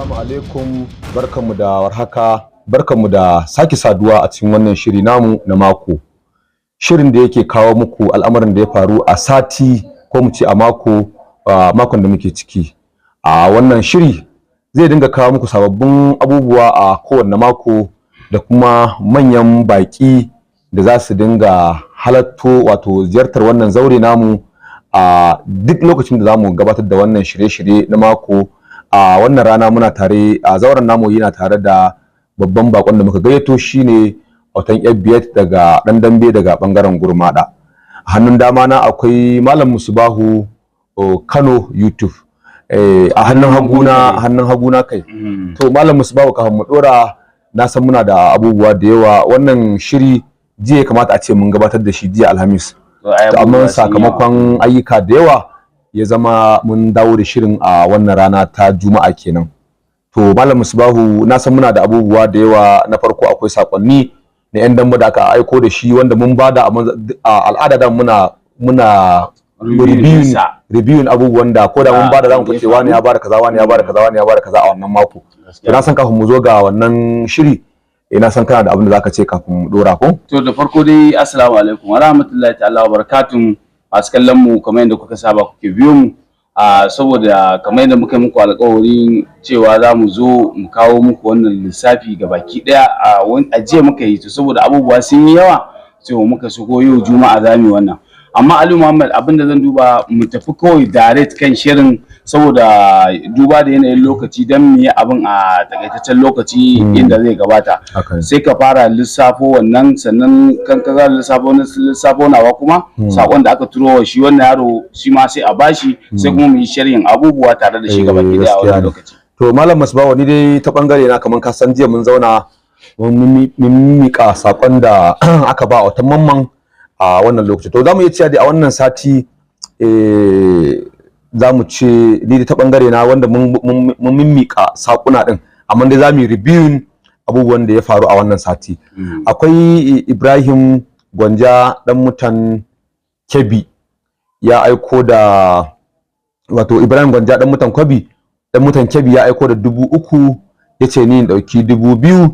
Assalamu alaikum, barkanmu da warhaka, barkanmu da sake saduwa a cikin wannan shiri namu na mako. Shirin da yake kawo muku al'amuran da ya faru a sati, ko mu ce a mako, makon da muke ciki. A wannan shiri zai dinga kawo muku sababbin abubuwa a kowanne mako da kuma manyan baƙi da za su dinga halatto, wato ziyartar wannan zaure namu a duk lokacin da za mu gabatar da wannan shirye-shirye na mako. A wannan rana muna tare a zauren namu, yana tare da babban bakon da muka gayyato, shine Autan Fbiyat daga dan dambe daga bangaren Gurmada. A hannun dama na akwai Malam Musubahu Kano YouTube, a hannun haguna kai. To Malam Musubahu, kafin mu dora, na san muna da abubuwa da yawa. Wannan shiri jiya ya kamata a ce mun gabatar da shi, jiya Alhamis. To amma sakamakon ayyuka da yawa ya zama mun dawo da shirin a wannan rana ta Juma'a kenan. To Malam Musbahu, na san muna da abubuwa da yawa. Na farko akwai sakonni na yan dambe da aka aiko da shi, wanda mun bada a al'ada da muna reviewing abubuwan da ko da mun bada, zamu fice wani ya bada kaza, wani ya bada kaza, wani ya bada kaza a wannan mako. To na san kafin mu zo ga wannan shiri, na san kana da abin da zaka ce kafin mu dora ko? To da farko dai, assalamu alaikum wa rahmatullahi ta'ala wa barakatuh. Masu kallon mu, kamar yadda kuka saba kuke biyo mu, a saboda kamar yadda muka yi muku alƙawarin cewa za mu zo mu kawo muku wannan lissafi ga baki ɗaya, a jiya muka yi. To saboda abubuwa sun yi yawa, sai muka shigo yau Juma'a za mu yi wannan. Amma Ali Muhammad, abin da zan duba, mu tafi kawai direct kan shirin, saboda duba da yanayin lokaci, don mu yi abin a takaitaccen lokaci inda zai gabata. Sai ka fara lissafo wannan, sannan kan ka za lissafo lissafo nawa kuma sakon da aka turo wa shi wannan yaro, shi ma sai a bashi, sai kuma mu yi sharhin abubuwa tare da shi gaba ki daya a wannan lokaci. To Malam Masbawa, ni dai ta bangare na, kaman ka san jiya mun zauna mun miƙa sakon da aka ba Autan Mamman a wannan lokaci. To zamu iya cewa dai a wannan sati, za mu ce ni dai ta bangare na, wanda mun mimmiƙa sakuna din, amma dai za mu yi reviewing abubuwan da ya faru a wannan sati. Akwai Ibrahim Gwanja dan mutan Kebbi ya aiko da, wato Ibrahim Gwanja dan mutan Kwabi, dan mutan Kebbi, ya aiko da 3000, yace ni in dauki 2000,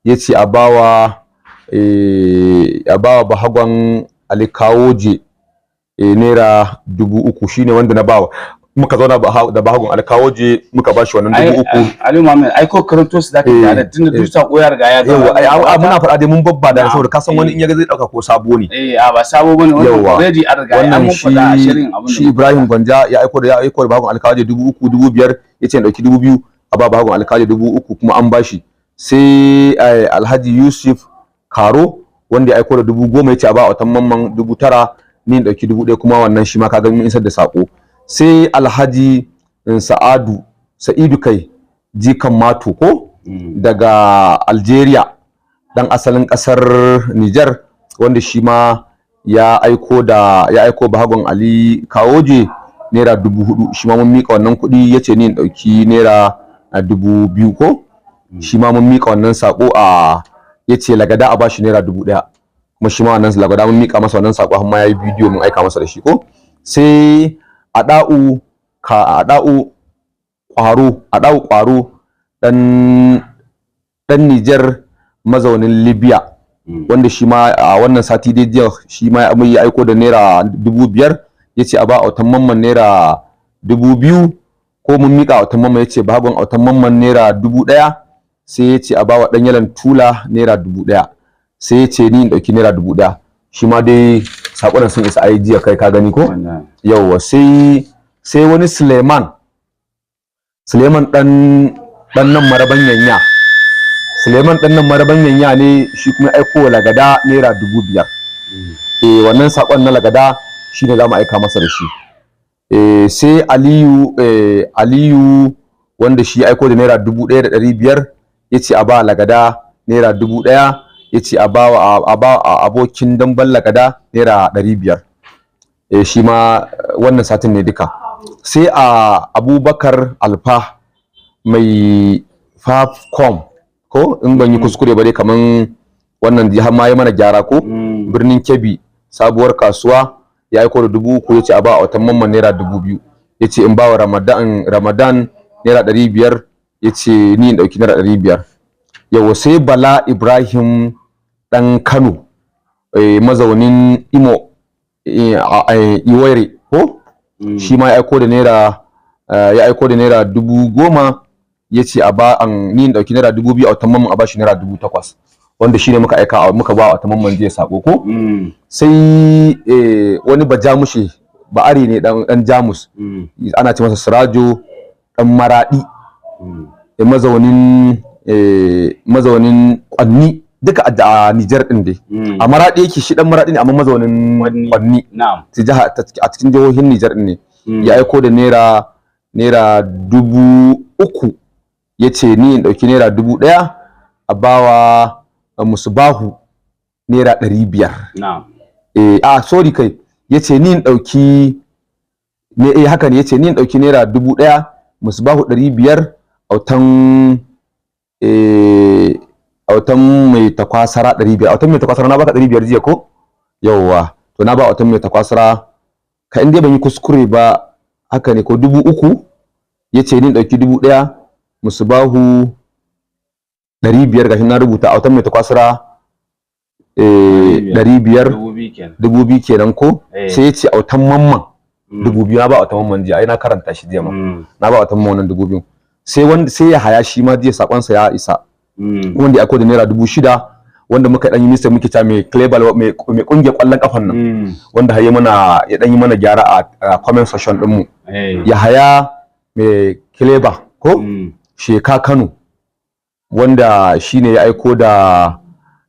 yace a bawa Bahagon Ali Kawoje naira 3000. Shine wanda na bawa, muka zauna da Bahagon Ali Kawoje, muka bashi wannan 3000. Ali Muhammad, ai ko karanto su zaka tare, tunda duk sako ya riga ya gama. Yawa, muna faɗa dai, mun babba da saboda ka san wani in ya ga zai dauka ko sabo ne. Eh, a ba sabo bane wannan, already an riga wannan. Shi shi Ibrahim Gwanja ya aiko da Bahagon Ali Kawoje 3000, 5000, yace in dauki 2000 a ba Bahagon Ali Kawoje 3000, kuma an bashi. Sai Alhaji Yusuf Karo, wanda ya aiko da 10,000, yace a ba Autan Mamman 9000, ni in dauki 1000, kuma wannan shi ma ka ga mun isar da sako. Sai Alhaji Sa'adu Sa'idu kai jikan Mato ko daga Algeria, dan asalin kasar Niger, wanda shi ma ya aiko Bahagon Ali Kawoje naira 4000, shi ma mun mika wannan kuɗi, yace ni in dauki naira 2000 ko, shi ma mun mika wannan sako. A yace Lagada a bashi naira 1000, kuma shi ma wannan Lagada mun mika masa wannan sako, har ma yayi bidiyo mun aika masa da shi ko. Sai Ada'u ka Ada'u Kwaro, Ada'u Kwaro, dan Niger mazaunin Libya, wanda shi ma a wannan sati dai jiya shi ma ya aiko da naira 5000, yace a ba Autan Mamman naira 2000, ko mun mika Autan Mamman. Yace Bahagon Autan Mamman naira 1000, sai yace a ba wa dan yalan tula naira 1000, sai yace ni in dauki naira 1000. Shi ma dai sakonan sun isa ai jiya, kai ka gani ko? Yauwa. Sai wani Suleiman, Suleiman dan nan Maraban Yanya, Suleiman dan nan Maraban Yanya ne, shi kuma aiko wa Lagada naira 5000. Wannan sakon na Lagada shine zamu aika masa da shi. Sai Aliyu, Aliyu, wanda shi aiko da naira 1500, yace a ba Lagada naira 1000, yace a ba abokin damban Lagada naira 500. Shi ma wannan satin ne duka. Sai a Abubakar Alfa mai Fafcom ko, in ban yi kuskure ba dai, kaman wannan har ma yi mana gyara ko, Birnin Kebbi, Sabuwar Kasuwa, ya aiko da 3000, yace a ba Autan Mamman naira 2000, yace in ba wa Ramadan naira 500. Ya ce ni in ɗauki naira 500. Yau sai Bala Ibrahim ɗan Kano, mazaunin Imo, Iwere ko, shi ma ya aiko da naira 10,000. Ya ce a ba an ni in ɗauki naira 2,000, Autan Mamman a bashi naira 8,000, wanda shine muka aika muka ba Autan Mamman jiya sako ko. Sai wani Bajamushe, ba'ari ne, dan Jamus, ana ce masa Sirajo dan Maradi, mazaunin Kwanni, duka a Niger din dai. A Maradi yake, shi dan Maradi ne amma mazaunin Kwanni. A cikin jihohin Niger din ne. Ya aiko da naira 3,000, ya ce ni in ɗauki naira 1,000, a bawa Musubahu naira 500. A sorry, kai, ya ce ni in ɗauki ne, eh haka ne, ya ce ni in ɗauki naira 1,000, Musubahu 500, autan mai takwasara 500. Autan mai takwasara na baka 500 jiya ko? Yawwa, to na ba autan mai takwasara ka, in dai ban yi kuskure ba, haka ne ko? 3,000, ya ce ni in ɗauki 1,000, Musubahu 500. Gashi na rubuta autan mai takwasara 500. 2,000 kenan. 2,000 kenan ko? Sai ya ce autan Mamman 2,000. Na ba autan Mamman jiya ai, na karanta shi jiya ma. Na ba autan Mamman wannan 2,000. Sai wanda sai ya haya, shi ma jiya sakonsa ya isa, wanda ya aiko da naira 6,000, wanda muka dan yi misa muke ta mai clever, mai kungiyar kwallon kafan nan, wanda har ya mana ya dan yi mana gyara a comment section din mu. Ya haya mai clever ko, Sheka Kano, wanda shine ya aiko da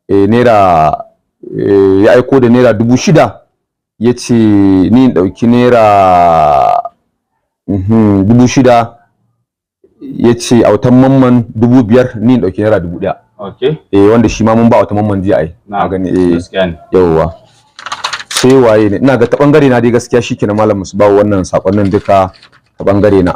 naira ya aiko da naira 6,000. Ya ce ni in ɗauki naira 6,000. Ya ce autan Mamman 5,000, ni in ɗauki naira 1,000. Wanda shi ma mun ba autan Mamman jiya ai. Na gani, Gaskiya ne. Yawwa, sai waye ne? Ina ga ta bangare na dai gaskiya shikenan, malam musu bawo, wannan sakonnin duka ta bangare na.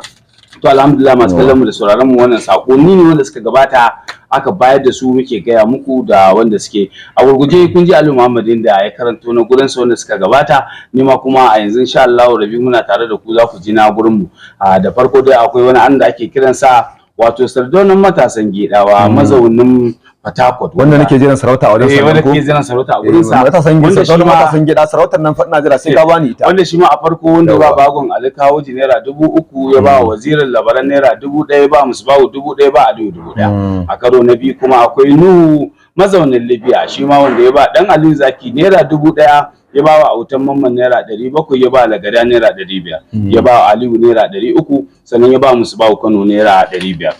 To alhamdulillah, masu kallon mu da sauraron mu, wannan sakonni ne wanda suka gabata aka bayar da su muke gaya muku da wanda suke a gurguje. Kun ji Ali Muhammadin da ya karanto na gurin sa wanda suka gabata. Ni ma kuma a yanzu insha Allah rabi muna tare da ku, za ku ji na gurin mu. Da farko dai akwai wani an da ake kiransa wato Sardaunan matasan Gedawa, mazaunin Port. Wanda nake jiran sarauta a wajen eh sa. Wanda ko kake jiran sarauta a gurin sa. Matasan wanda gida, shi sarautar ma- matasan gida, sarautar nan fa ina jira sai ka bani ita. Wanda shi ma a farko wanda ba Yawwa. Bagon Ali Kawo ji naira 3,000, ya ba wazirin Labaran naira 1,000, ba Musbahu 1,000, ba Aliyu 1,000. A karo na biyu kuma akwai Nuhu mazaunin Libya, shi ma wanda ya ba dan Aliyu Zaki naira 1,000, ya ba wa autan Mamman naira 700, ya ba Lagada naira 500, ya ba wa Aliyu naira 300, sannan ya ba Musbahu Kano naira 500.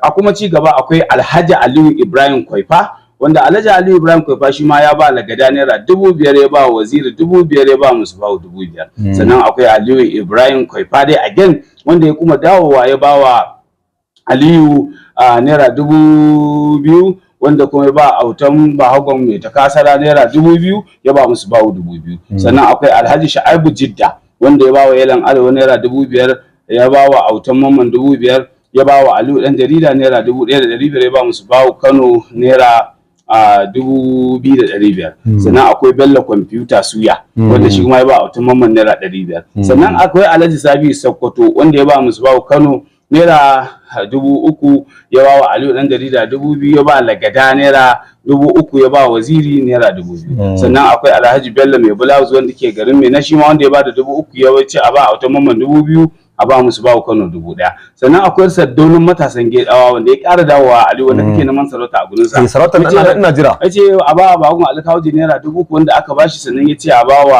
A kuma ci gaba akwai Alhaji Aliyu Ibrahim Kwaifa, wanda Alhaji Aliyu Ibrahim Kwaifa shi ma ya ba Lagada naira 5,000, ya ba Waziri 5,000, ya ba Musbahu 5,000. Sannan akwai Aliyu Ibrahim Kwaifa dai again, wanda ya kuma dawowa ya ba wa Aliyu naira 2,000, wanda kuma ya ba autan Bahagon mai takasara naira 2,000, ya ba Musbahu 2,000. Sannan akwai Alhaji Sha'aibu Jidda, wanda ya ba wa Yalan Arewa naira 5,000, ya ba wa autan Mamman 5,000, ya ba wa Aliyu dan jarida naira 1,500, ya ba Musbahu Kano naira 2,500. Sannan akwai Bello Kwamfuta Suya, wanda shi kuma ya ba autan Mamman naira 500. Sannan akwai Alhaji Sabi Sokoto, wanda ya ba Musbahu Kano naira 3,000, ya ba wa Aliyu dan jarida 2,000, ya ba Lagada naira 3,000, ya ba Waziri naira 2,000. Sannan akwai Alhaji Bello mai blouse, wanda ke garin mai na, shi ma wanda ya ba da 3,000, ya ce a ba autan Mamman 2,000, a ba Musbahu Kano 1,000. Sannan akwai Sardaunin matasan Gedawa, wanda ya ƙara dawowa, Ali, wanda kake neman sarauta a gurin sa. Eh, sarautar ina jira. Ya ce a ba Bagon Alkawaji naira 3,000, wanda aka bashi. Sannan ya ce a ba wa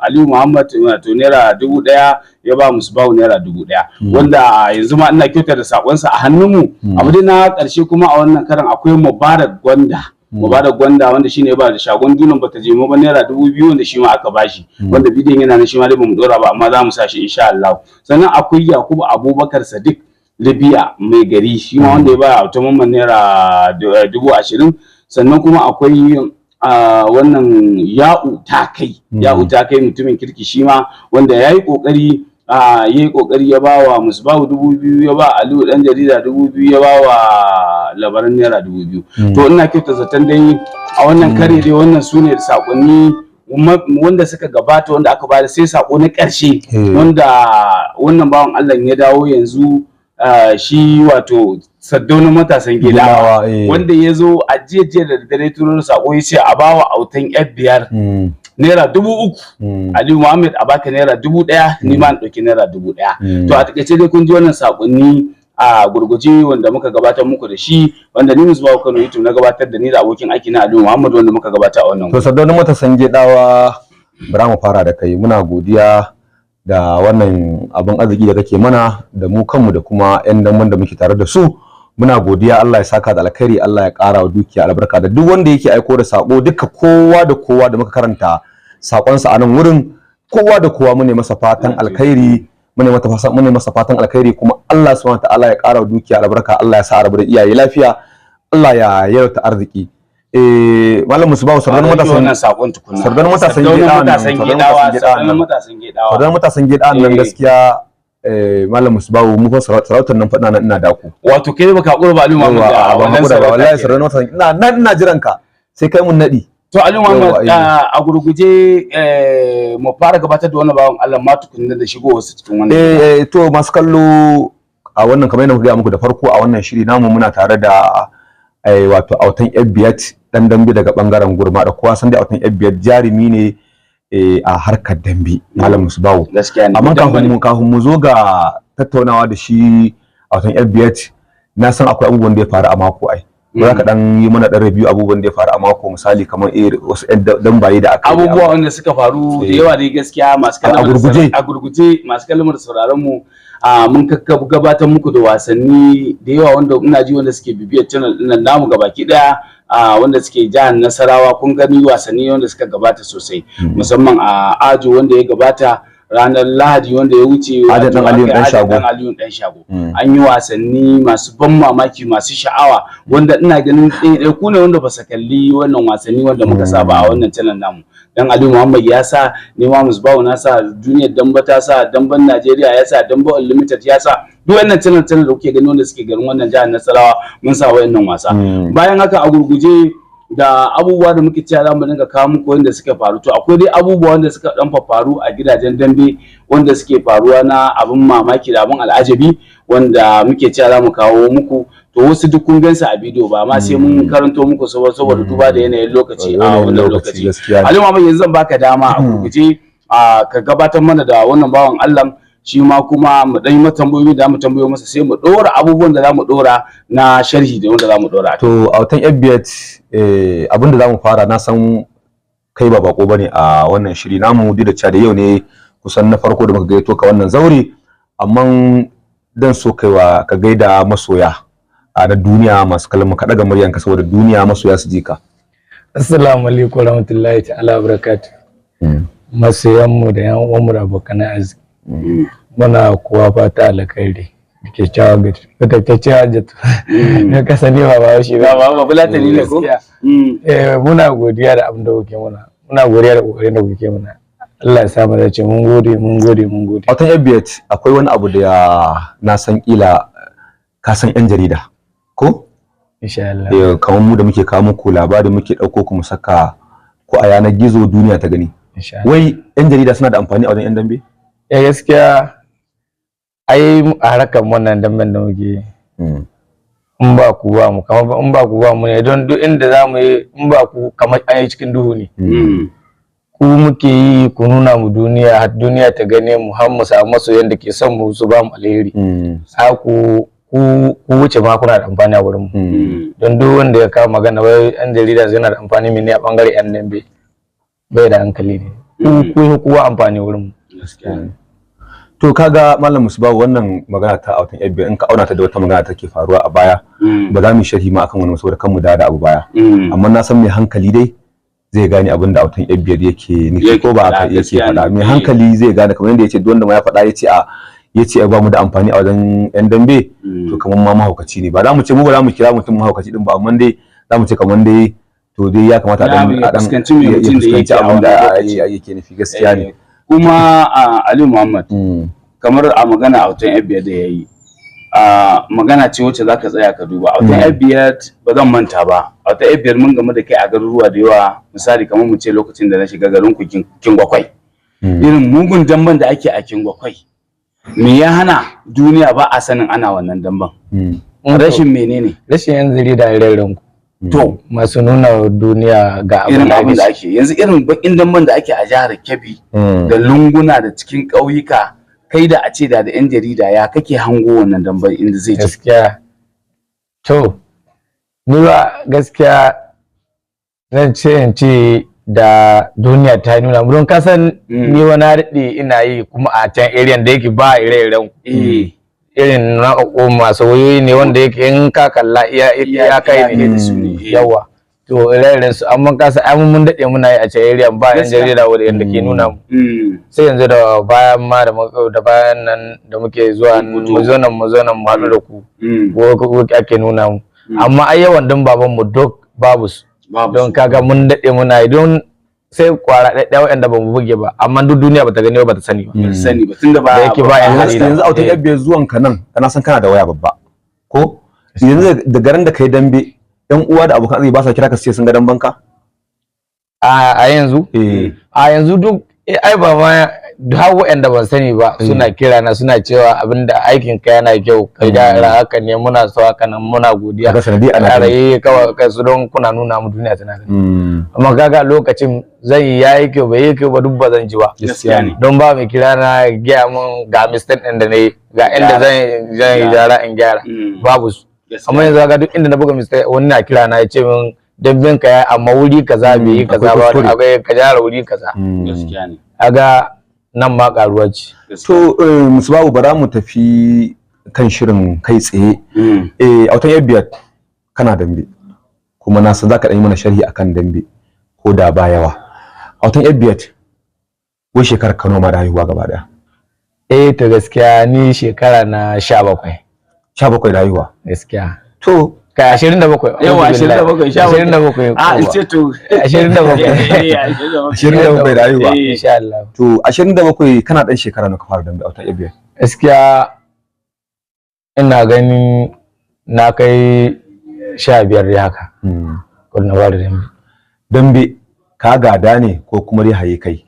Aliyu Muhammad wato naira 1,000, ya ba Musbahu naira 1,000, wanda yanzu ma ina kyautar da sakonsa a hannunmu. Abu dai na ƙarshe kuma a wannan karan akwai Mubarak Gwanda, Mubarak Gwanda, wanda shine ya ba da shagon dunan bata je mu ba naira 2,000, wanda shi ma aka bashi, wanda bidiyon yana nan, shi ma dai bamu dora ba amma za mu sa shi insha Allah. Sannan akwai Yakubu Abubakar Sadiq Libya mai gari, shi ma wanda ya ba ta Mamman naira 20,000. Sannan kuma akwai wannan Ya'u ta kai, Ya'u ta kai, mutumin kirki, shi ma wanda ya yi kokari ya ba wa Musbahu 2,000, ya ba Aliyu dan jarida 2,000, ya ba wa Labaran naira 2,000. To ina kyauta zaton dai a wannan kare dai wannan su ne sakonni wanda suka gabata wanda aka bayar. Sai sako na ƙarshe, wanda wannan bawan Allah ya dawo yanzu. shi wato Sardaunan Matasan Gelawa, Gelawa, eh. wanda ya zo a jiya jiya da dare turo da sako, ya ce a bawa autan yan biyar ₦3,000. Aliyu Muhammad, a baka ₦1,000, ni ma in ɗauki ₦1,000. To, a takaice dai kun ji wannan sakonni a gurguje wanda muka gabatar muku da shi, wanda ni Musbahu Kano YouTube na gabatar da ni da abokin aiki na Aliyu Muhammad, wanda muka gabata a wannan. To, Sardaunan Matasan Gedawa, bara mu fara da kai. Muna godiya da wannan abin arziki da kake mana da mu kanmu da kuma 'yan damben da muke tare da su. Muna godiya, Allah ya saka da alkhairi, Allah ya ƙara wa dukiya albarka, da duk wanda yake aiko da sako, duka kowa da kowa da muka karanta sakonsa a nan wurin, kowa da kowa mune masa fatan alkhairi, mune masa fatan alkhairi, kuma Allah subhanahu wataala ya ƙara wa dukiya albarka, Allah ya sa a rabu da iyaye lafiya, Allah ya yalwata arziki. Malam Musbahu, Sardaunan Matasan Matasan wannan sakon tukuna. Sardaunan Matasan Sardaunan Gedawan nan, Matasan Sardaunan Gedawa, Matasan Gedawan Sardaunan nan. Matasan Gedawa. Sardaunan Matasan Gedawan nan, gaskiya malam Musbahu, mu fa sarautar nan faɗa nan ina dako. Wato kai baka hakura ba, Aliyu Muhammad, da Yawwa, ban wannan hakura ba sarauta wallahi. kenan. Sardaunan Matasan, ina nan ina jiran ka sai kai mun nadi. To, Aliyu Muhammad, Yawwa, eh. a gurguje mu fara gabatar da wannan bawan Allah ma tukunna da shigo wasu cikin wannan. To, masu kallo, a wannan kamar yadda muka gaya muku da farko a wannan shiri namu, muna tare da wato Autan Ebiyat, dan dambe daga bangaren Gurma da kowa san dai Autan Ebiyat jarumi ne a harkar dambe, malam Musbahu. Gaskiya ne. Amma Dan kafin mu zo ga tattaunawa da shi Autan Ebiyat, na san akwai abubuwan da ya faru a mako, ai ko za ka dan yi mana dan review abubuwan da ya faru a mako, misali kamar wasu ƴan dambaye da aka yi. Abubuwa wanda suka faru da yawa dai gaskiya, masu A kallon da gurguje. A gurguje, masu kallon da sauraron mu, mun gabatar muku da wasanni da yawa wanda ina ji wanda suke bibiyar channel din nan namu gabaki daya, wanda suke jihar Nasarawa, kun gani wasanni wanda suka gabata sosai, musamman a ajo wanda ya gabata ranar Lahadi wanda ya wuce, Ajo wato Dan Aliyu aka yi Dan Ajo Shago. Dan Aliyu Dan Shago. An yi wasanni masu ban mamaki, masu sha'awa, wanda ina ganin ɗaiɗaiku ne wanda ba su kalli wannan wasanni wanda muka saba a wannan channel namu. Dan Aliyu Muhammad ya sa, ni ma Musbahu na sa, Duniyar Damba ta sa, Damban Najeriya ya sa, Damba Unlimited ya sa, duk wannan channel channel da kuke gani wanda suke garin wannan jihar Nasarawa, mun sa wayannan wasa. Bayan haka, a gurguje da abubuwa da muke cewa za mu dinga kawo muku wanda suka faru, to akwai dai abubuwa wanda suka dan faru a gidajen dambe, wanda suke faruwa na abin mamaki da abin al'ajabi, wanda muke cewa za mu kawo muku. To, wasu duk kun gansu a bidiyo, ba ma sai mun karanto muku su ba saboda duba da yanayin lokaci a Yanayin wannan lokaci, lokaci. gaskiya ne. Ali Muhammad, yanzu zan baka dama a gurguje ka gabatar mana da wannan bawan Allah, shi ma kuma mu dan yi masa tambayoyi da mu tambayo masa, sai mu dora abubuwan da za mu dora na sharhi da wanda za mu dora. To, Autan Ebiyat, abinda za mu fara, na san kai ba bako bane a wannan shiri namu, duk da cewa da yau ne kusan na farko da muka gayyato ka wannan zaure, amma dan so kaiwa ka gaida masoya a na duniya masu kallon mu, ka daga muryanka saboda duniya masoya su ji ka. Assalamu alaikum warahmatullahi ta'ala barakatuh. Masoyanmu da yan uwanmu da abokan arziki. Muna kuwa fata alkhairi. Da kyakkyawa gaci. Da kyakkyawa jato. Na kasa ne ba ba shi ba ba. ba ba Fulatani ne ko? Gaskiya. Muna godiya da abin da kuke muna. Muna godiya da kokarin da kuke muna. Allah ya sa mu dace, mun gode, mun gode, mun gode. Autan Ebiyat, akwai wani abu da ya na san kila ka san yan jarida ko? Insha Allah. Kamar mu da muke kawo muku labari, muke ɗauko ku mu saka ko a yanar gizo duniya ta gani. Insha Allah. Wai yan jarida suna da amfani a wajen yan dambe? Gaskiya ai a harkar wannan damben da muke yi, in ba ku ba mu kamar in ba ku ba mu ne, don duk inda za mu yi in ba ku kamar an yi cikin duhu ne. Ku muke yi ku nuna mu duniya, har duniya ta gane mu, har mu samu masoyan da ke son mu su ba mu alheri. Sa ku ku ku wuce ma kuna da amfani a wurin mu, don duk wanda ya kawo magana wai yan jarida yana da amfani mene a bangare yan dambe, bai da hankali ne. Ku ku yi kowa amfani wurin mu. To, kaga malam Musbahu, wannan magana ta Autan Ebbe, in ka auna ta da wata magana take faruwa a baya, ba za mu yi sharhi ma akan wannan saboda kan mu da abu baya, amma na san mai hankali dai zai gane abin da Autan Ebbe yake nufi, Yake ko ba faɗa, haka yake gaskiya faɗa? ne. Mai hankali zai gane, kamar yadda yace duk wanda ma ya faɗa yace a yace ba mu da amfani a wajen yan dambe, to kamar ma mahaukaci ne. Ba za mu ce mu ba za mu kira mutum mahaukaci din ba, amma dai za mu ce kamar dai to dai ya kamata a dan Ya a dan fuskanci mai ya mutum da fuskanci yake a abin da wannan lokaci. yake nufi, gaskiya ne. Kuma Ali Muhammad, kamar a magana Autan Ebiyar da ya yi, a magana ce wacce zaka tsaya ka duba Autan Ebiyar. Ba zan manta ba, Autan Ebiyar, mun gamu da kai a garuruwa da yawa, misali kamar mu ce lokacin da na shiga garin ku Kingwakwai, irin mugun damban da ake a Kingwakwai. Me ya hana duniya ba a sanin ana wannan damben? Rashin menene? Rashin yan jarida ire-iren ku. To masu nuna wa duniya ga abin irin da abin da ake ake yanzu, irin bakin damben da ake a jihar Kebbi da lunguna da cikin ƙauyuka, kai da a ce da yan jarida, ya kake hango wannan damben inda zai ci? Gaskiya, to ni ba gaskiya zan ce in ce da duniya ta nuna mu, don kasan ni wani daɗe ina yi kuma a can area da yake ba ire-iren ku. Irin na ko masu wayoyi ne wanda yake in ka kalla iya iya kai ne da su ne. Yawa, to ire-iren su, amma kasa ai mun daɗe muna yi a can area ba yan Gaskiya. jarida wanda ke nuna mu. Sai yanzu da bayan ma da da bayan nan da muke zuwa Mun fito. mu zo nan, mu zo nan mu haɗu da ku, ko ake nuna mu. Amma ai yawan din baban mu duk babu su. Babu Don su. kaga mun daɗe muna yi, don sai kwara ɗaya waɗanda ba mu buge ba, amma duk duniya bata gani ba, bata sani ba. Ban sani ba tunda ba Da yake ba yan yanzu jarida. yanzu autan FBS, zuwan ka nan kana san kana da waya babba ko yanzu, da garin da kai dambe, yan uwa da abokan arziki ba sa kira ka su ce sun ga damben ka? A yanzu? Eh. A yanzu duk ai ba ma har waɗanda ban sani ba suna kira na, suna cewa abinda aikin ka yana kyau, ka gyara, haka ne muna so, haka nan muna godiya. Kaga sanadi ana ƙara gani. yi kawai kai su don kuna nuna mu duniya tana gani. Amma kaga lokacin zan yi yayi kyau bai yi kyau ba, duk ba zan ji ba. Gaskiya ne. Don ba mai kira na ya gaya mun ga mistake ɗin da na yi, ga inda zan yi gyara in gyara. Babu su. Amma yanzu kaga duk inda na buga mistake, wani na kira na ya ce min dambin ka ya amma wuri kaza bai yi kaza Akwai ba, kuskure. akwai ka gyara wuri kaza. Gaskiya ne. Kaga nan ma karuwa ce. To Musbahu, bara mu tafi kan shirin kai tsaye. Autan FBS, kana dambe kuma na san zaka dan yi mana sharhi akan dambe ko da ba yawa. Autan FBS, wai shekarar Kano ma da haihuwa gaba daya? Eh, to gaskiya ni shekara na 17. 17 da haihuwa? Gaskiya. To. Kai, 27. Yawa, 27, 27. A in ce to 27. Eh, 27. 27 da haihuwa? Eh. Insha Allah. To, 27, kana dan shekara na ka fara dambe, autan FBS? Gaskiya ina ganin na kai 15 dai haka ko na fara dambe. Dambe ka gada ne ko kuma dai haye kai?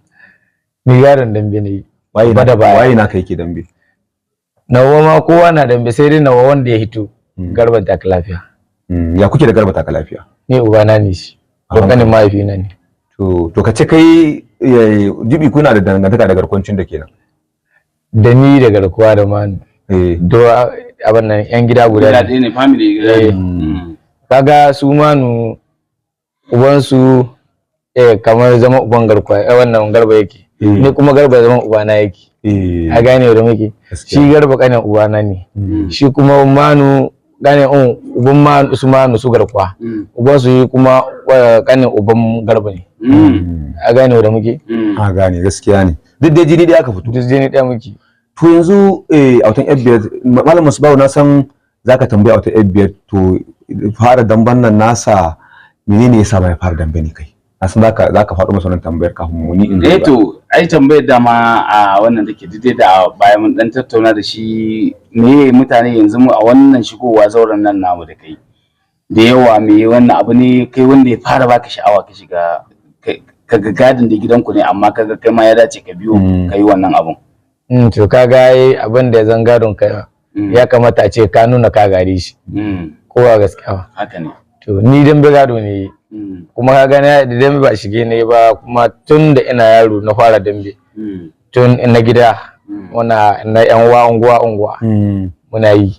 Ni yaron dambe ne. Waye Ba da baya. Waye naka yake dambe? Nawa ma kowa na dambe, sai dai nawa wanda ya hito, Garba ta lafiya. Ya kuke da Garba taka lafiya? Ni ubana ne shi ko kanin mahaifina ne. To, ka ce kai jibi kuna da dangantaka da garkwancin da kenan? Da ni da garkuwa da manu do abin nan yan gida guda Guda ne. ɗaya ne, family guda ne. Eh. Kaga su manu ubansu kamar zama uban garkuwa wannan Garba yake, ni kuma Garba zama ubana yake. A gane da muke Gaskiya. shi Garba kanin ubana ne, shi kuma manu ganin uban manu, su manu su garkuwa uban su yi kuma kanin uban Garba ne. A gane da muke. A gane, gaskiya ne, duk dai jini dai aka fito. Duk jini ɗaya muke. To yanzu autan FBS, Malam Musbahu, na san zaka tambaya autan FBS, to fara damban nan nasa, menene yasa mai fara dambe ne? Kai na san zaka faɗo masa wannan tambayar kafin mu ni in zo Eh, ga- to ai tambayar dama a wannan take duk da bayan mun dan tattauna da shi, me mutane yanzu mu a wannan shigowa zauren nan namu da kai da yawa, me wannan abu ne kai wanda ya fara baka sha'awa ka shiga, ka ga gadin da gidanku ne, amma kaga kai ma ya dace ka biyo ka yi wannan abun? To kaga ai abin da ya zan gadon ka, ya kamata a ce ka nuna ka gare shi, ko ba gaskiya ba? Haka ne. To ni dambe gado ne, kuma ka gane da dambe ba shige ne ba, kuma tun da ina yaro na fara dambe, tun ina gida muna na yan uwa unguwa unguwa muna yi,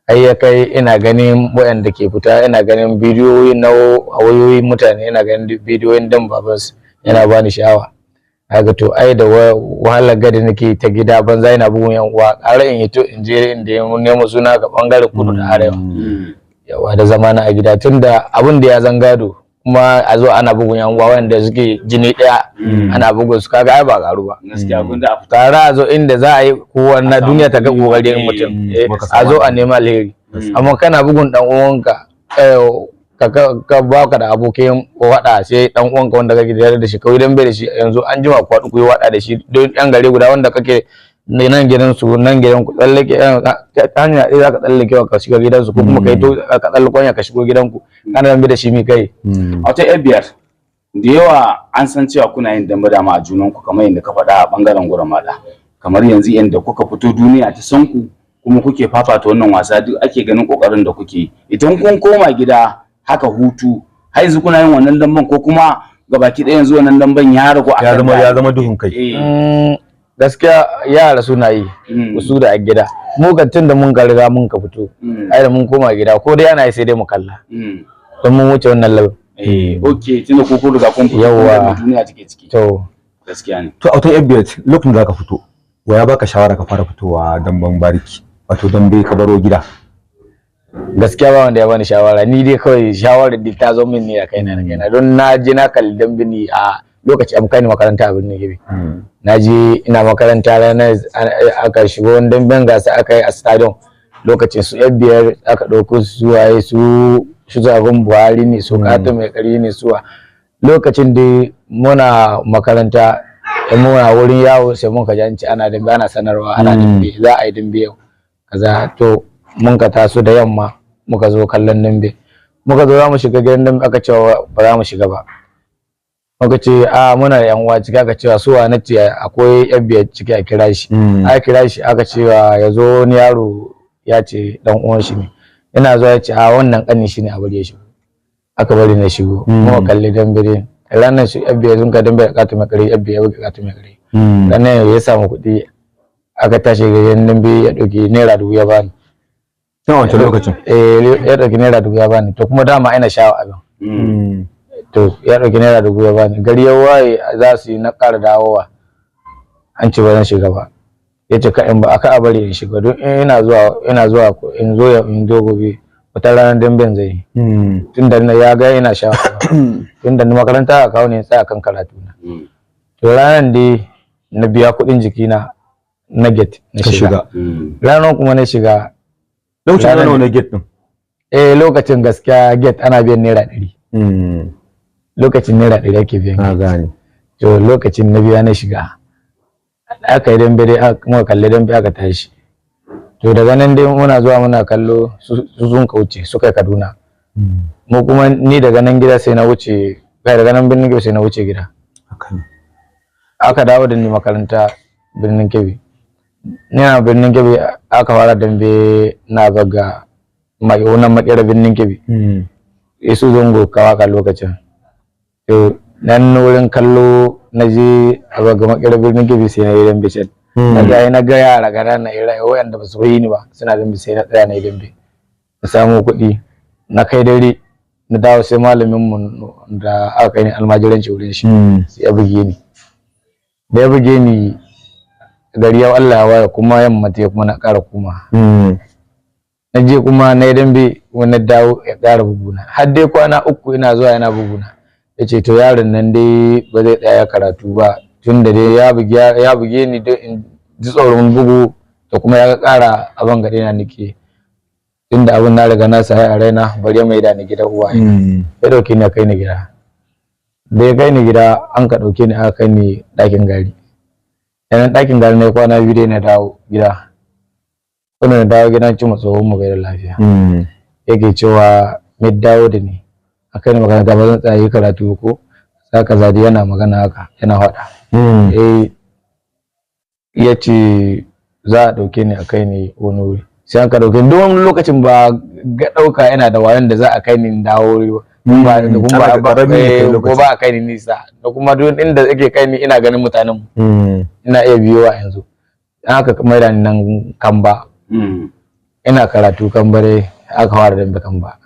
ai ya kai ina ganin waɗanda ke fita, ina ganin bidiyoyi na a wayoyin mutane, ina ganin bidiyoyin dan babansu, yana bani sha'awa. Kaga to ai da wahalar gadi nake ta gida banza ina bugun yan uwa, ƙara in hito in je inda ya nemo suna ga bangaren kudu da arewa. Yawa, da zamana a gida, tunda abin da ya zan gado kuma a zo ana bugun yan uwa wanda suke jini ɗaya, ana bugun su, kaga ai ba karu ba. Gaskiya gunda a fita. Tare a zo inda za a yi kowa na A samu duniya ta ga kuɗi, kokarin mutum, kuma ka a samu zo a nema alheri. Amma kana bugun dan uwanka, ka baka da abokin wada sai dan uwanka wanda kake tare da shi kawai dan bai da shi, yanzu an jima ku haɗu ku yi wada da shi, don yan gari guda wanda kake nan gidan su nan gidan ku tsallake hanya ɗaya zaka tsallake ka shiga gidan su, ko kuma kai to ka tsallako hanya ka shigo gidan ku, kana dan bai da shi, mi kai? A wata yar biyar da yawa an san cewa kuna yin dambe dama a junanku, kamar yadda ka faɗa a ɓangaren gurin maɗa. Kamar yanzu yanda kuka fito duniya ta san ku, kuma kuke fafata wannan wasa, duk ake ganin kokarin da kuke yi. Idan kun koma gida haka hutu, har yanzu kuna yin wannan damben, ko kuma gabaki ɗaya yanzu wannan damben ya ragu Ya zama, ya zama duhun kai? Eh. Gaskiya yara suna yi, su da a gida. Mu kan tun da mun ka riga mun ka fito, ai da mun koma gida, ko dai ana yi sai dai mu kalla, don mun wuce wannan level. Eh, okay, tunda ko kun riga kun fito, Yawwa. kun ga me duniya take ciki. To. Gaskiya ne. To, Autan FBH, lokacin da zaka fito, wa ya baka shawara ka fara fitowa damben bariki, wato dambe ka baro gida? Gaskiya ba wanda ya bani shawara. Ni dai kawai shawarar da ta zo min ne a kaina na kaina, don na je na kalli dambe ni a lokaci an kai ni makaranta a Birnin Kebbi. Na je ina makaranta, ranar aka shiga wani damben gasa aka yi a stadium. Lokacin su yan biyar aka ɗauko su, waye su, su Zagon Buhari ne, su Kato Mai Kari ne. Suwa lokacin da muna makaranta, in muna wurin yawo sai mun ka ji an ce ana dambe, ana sanarwa ana dambe, za a yi dambe yau kaza. To, mun ka taso da yamma muka zo kallon dambe. Muka zo za mu shiga gidan dambe, aka ce ba za mu shiga ba. Muka ce a muna da yan uwa ciki. Aka cewa su wa? Na ce akwai yan biyar ciki, a kira shi. Aka kira shi, aka cewa ya zo. Wani yaro ya ce dan uwan shi ne. Yana zuwa ya ce a wannan kanin shi ne, a bari ya shigo. Aka bari na shigo. Muka kalli dambe dai ranar, su yan biyar sun ka dambe da Kato Mai Kare. Yan biyar ya buga Kato Mai Kare. Ranar ya samu kuɗi, aka tashi gidan dambe, ya ɗauki ₦1000 ya bani. Tun a wancan lokacin? Eh, ya ɗauki ₦1000 ya bani. To, kuma dama ina sha'awa abin. To, ya ɗauki ₦1000 ya bani. Gari ya waye za su yi, na ƙara dawowa, an ce ba zan shiga ba. Ya ce ka in ba aka a bari in shiga, don in ina zuwa, ina zuwa in zo ya in zo gobe, wata ranar damben zai yi. Tun da na ya ga ina sha'awa, tun da na makaranta aka kawo ne tsaya kan karatu na. To, ranar dai na biya kuɗin jikina na gate na Ka shiga. shiga? Ranar kuma na shiga. Lokacin Ranar- nawa ne gate din? Eh, lokacin gaskiya gate ana biyan ₦100. Lokacin ₦100 ake biyan. Na gane. To, lokacin na biya na shiga, aka yi dambe dai, muka kalli dambe, aka tashi. To, daga nan dai muna zuwa muna kallo, su sun kauce suka yi Kaduna. Mu kuma ni daga nan gida sai na wuce kai, daga nan Birnin Kebbi sai na wuce gida. Haka ne. Aka dawo da ni makaranta Birnin Kebbi. Ni na Birnin Kebbi aka fara dambe na baga mai wannan Makera Birnin Kebbi. Isu Zongo Kawaka lokacin. To, nan wurin kallo na je a baga Makera Birnin Kebbi, sai na yi dambe can. Na ga na ga yara ƙanana ira waɗanda ba su yi ni ba suna dambe, sai na tsaya na yi dambe, na samu kuɗi. Na kai dare na dawo, sai malamin mu da aka kai ni almajiranci wurin shi sai ya buge ni. Da ya buge ni, gari ya Allah ya waye kuma, yamma ta kuma na ƙara kuma. Na je kuma na yi dambe kuma na dawo, ya ƙara buguna. Har dai kwana 3 ina zuwa yana buguna. Ya ce to yaron nan dai ba zai tsaya karatu ba, tun da dai ya buge ni don in ji tsoron bugu, da kuma ya ƙara abin gaɗe na nake, tun da abin na riga na sa a raina, bari ya maida ni gidan uwaye. Ya ɗauke ni ya kai ni gida. Da ya kai ni gida, an ka ɗauke ni aka kai ni ɗakin gari. Yanan ɗakin gari na yi kwana 2 dai, na dawo gida. Kuma na dawo gidan, ci tsohon mu bai da lafiya. Yake cewa mai dawo da ni akai ni makaranta, ba zan tsaya yi karatu ko saka zadi. Yana magana haka yana faɗa. Eh, ya ce za a ɗauke ni a kai ni wani wuri. Sai aka ɗauke ni. Don wani lokacin ba ga ɗauka ina da wayon da za a kai ni in dawo wuri ba. Ba da kuma Ana ba karami ne kai ko lokacin. ba a kai ni nisa, da kuma duk inda ake kai ni ina ganin mutanen mu, ina iya biyowa. Yanzu dan aka maida ni nan Kamba. Ina karatu Kamba dai aka fara dambe Kamba.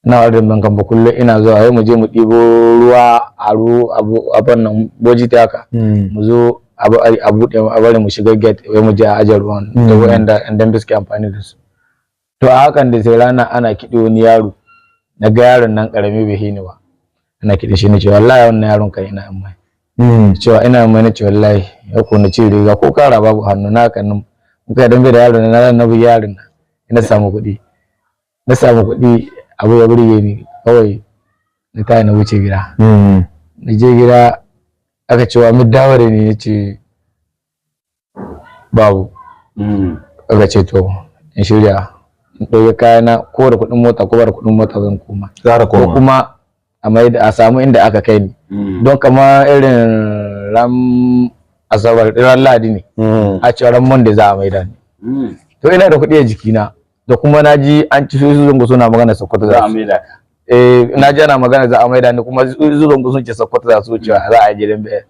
Ina fara damben Kamba, kullum ina zuwa, sai mu je mu ɗibo ruwa a ru abu abin nan bojiti haka, mu zo abu a buɗe a bari mu shiga gate, wai mu je a aje ruwan da waɗanda yan dambe suke amfani da su. To, a hakan da sai rana ana kiɗi wani yaro, na ga yaron nan ƙarami bai hini ba, ana kiɗi shi. Na ce wallahi wannan yaron kan ina in mai cewa ina mai. Na ce wallahi ya ko na ce riga ko kara babu hannu na kan nan muka yi dambe da yaron na na bugi yaron nan, ina samu kuɗi. Na samu kuɗi, abu ya burge ni, kawai na tayi na wuce gida. Na je gida, aka cewa mu dawo da ni, ce babu. Aka ce to in shirya in ɗauki kayana, ko da kuɗin mota ko ba da kuɗin mota zan koma. Zara ko koma. Kuma a mai da a samu inda aka kai ni, don kama irin ram Asabar, ran Lahadi ne. A ce ran Monday za a maida ni. To ina da kuɗi a jikina, da kuma na ji an ci su Zango suna magana Sokoto za za a su. maida ka. Eh, na ji ana magana za a maida ni, kuma su Zango sun ce Sokoto za su wucewa za a je dambe,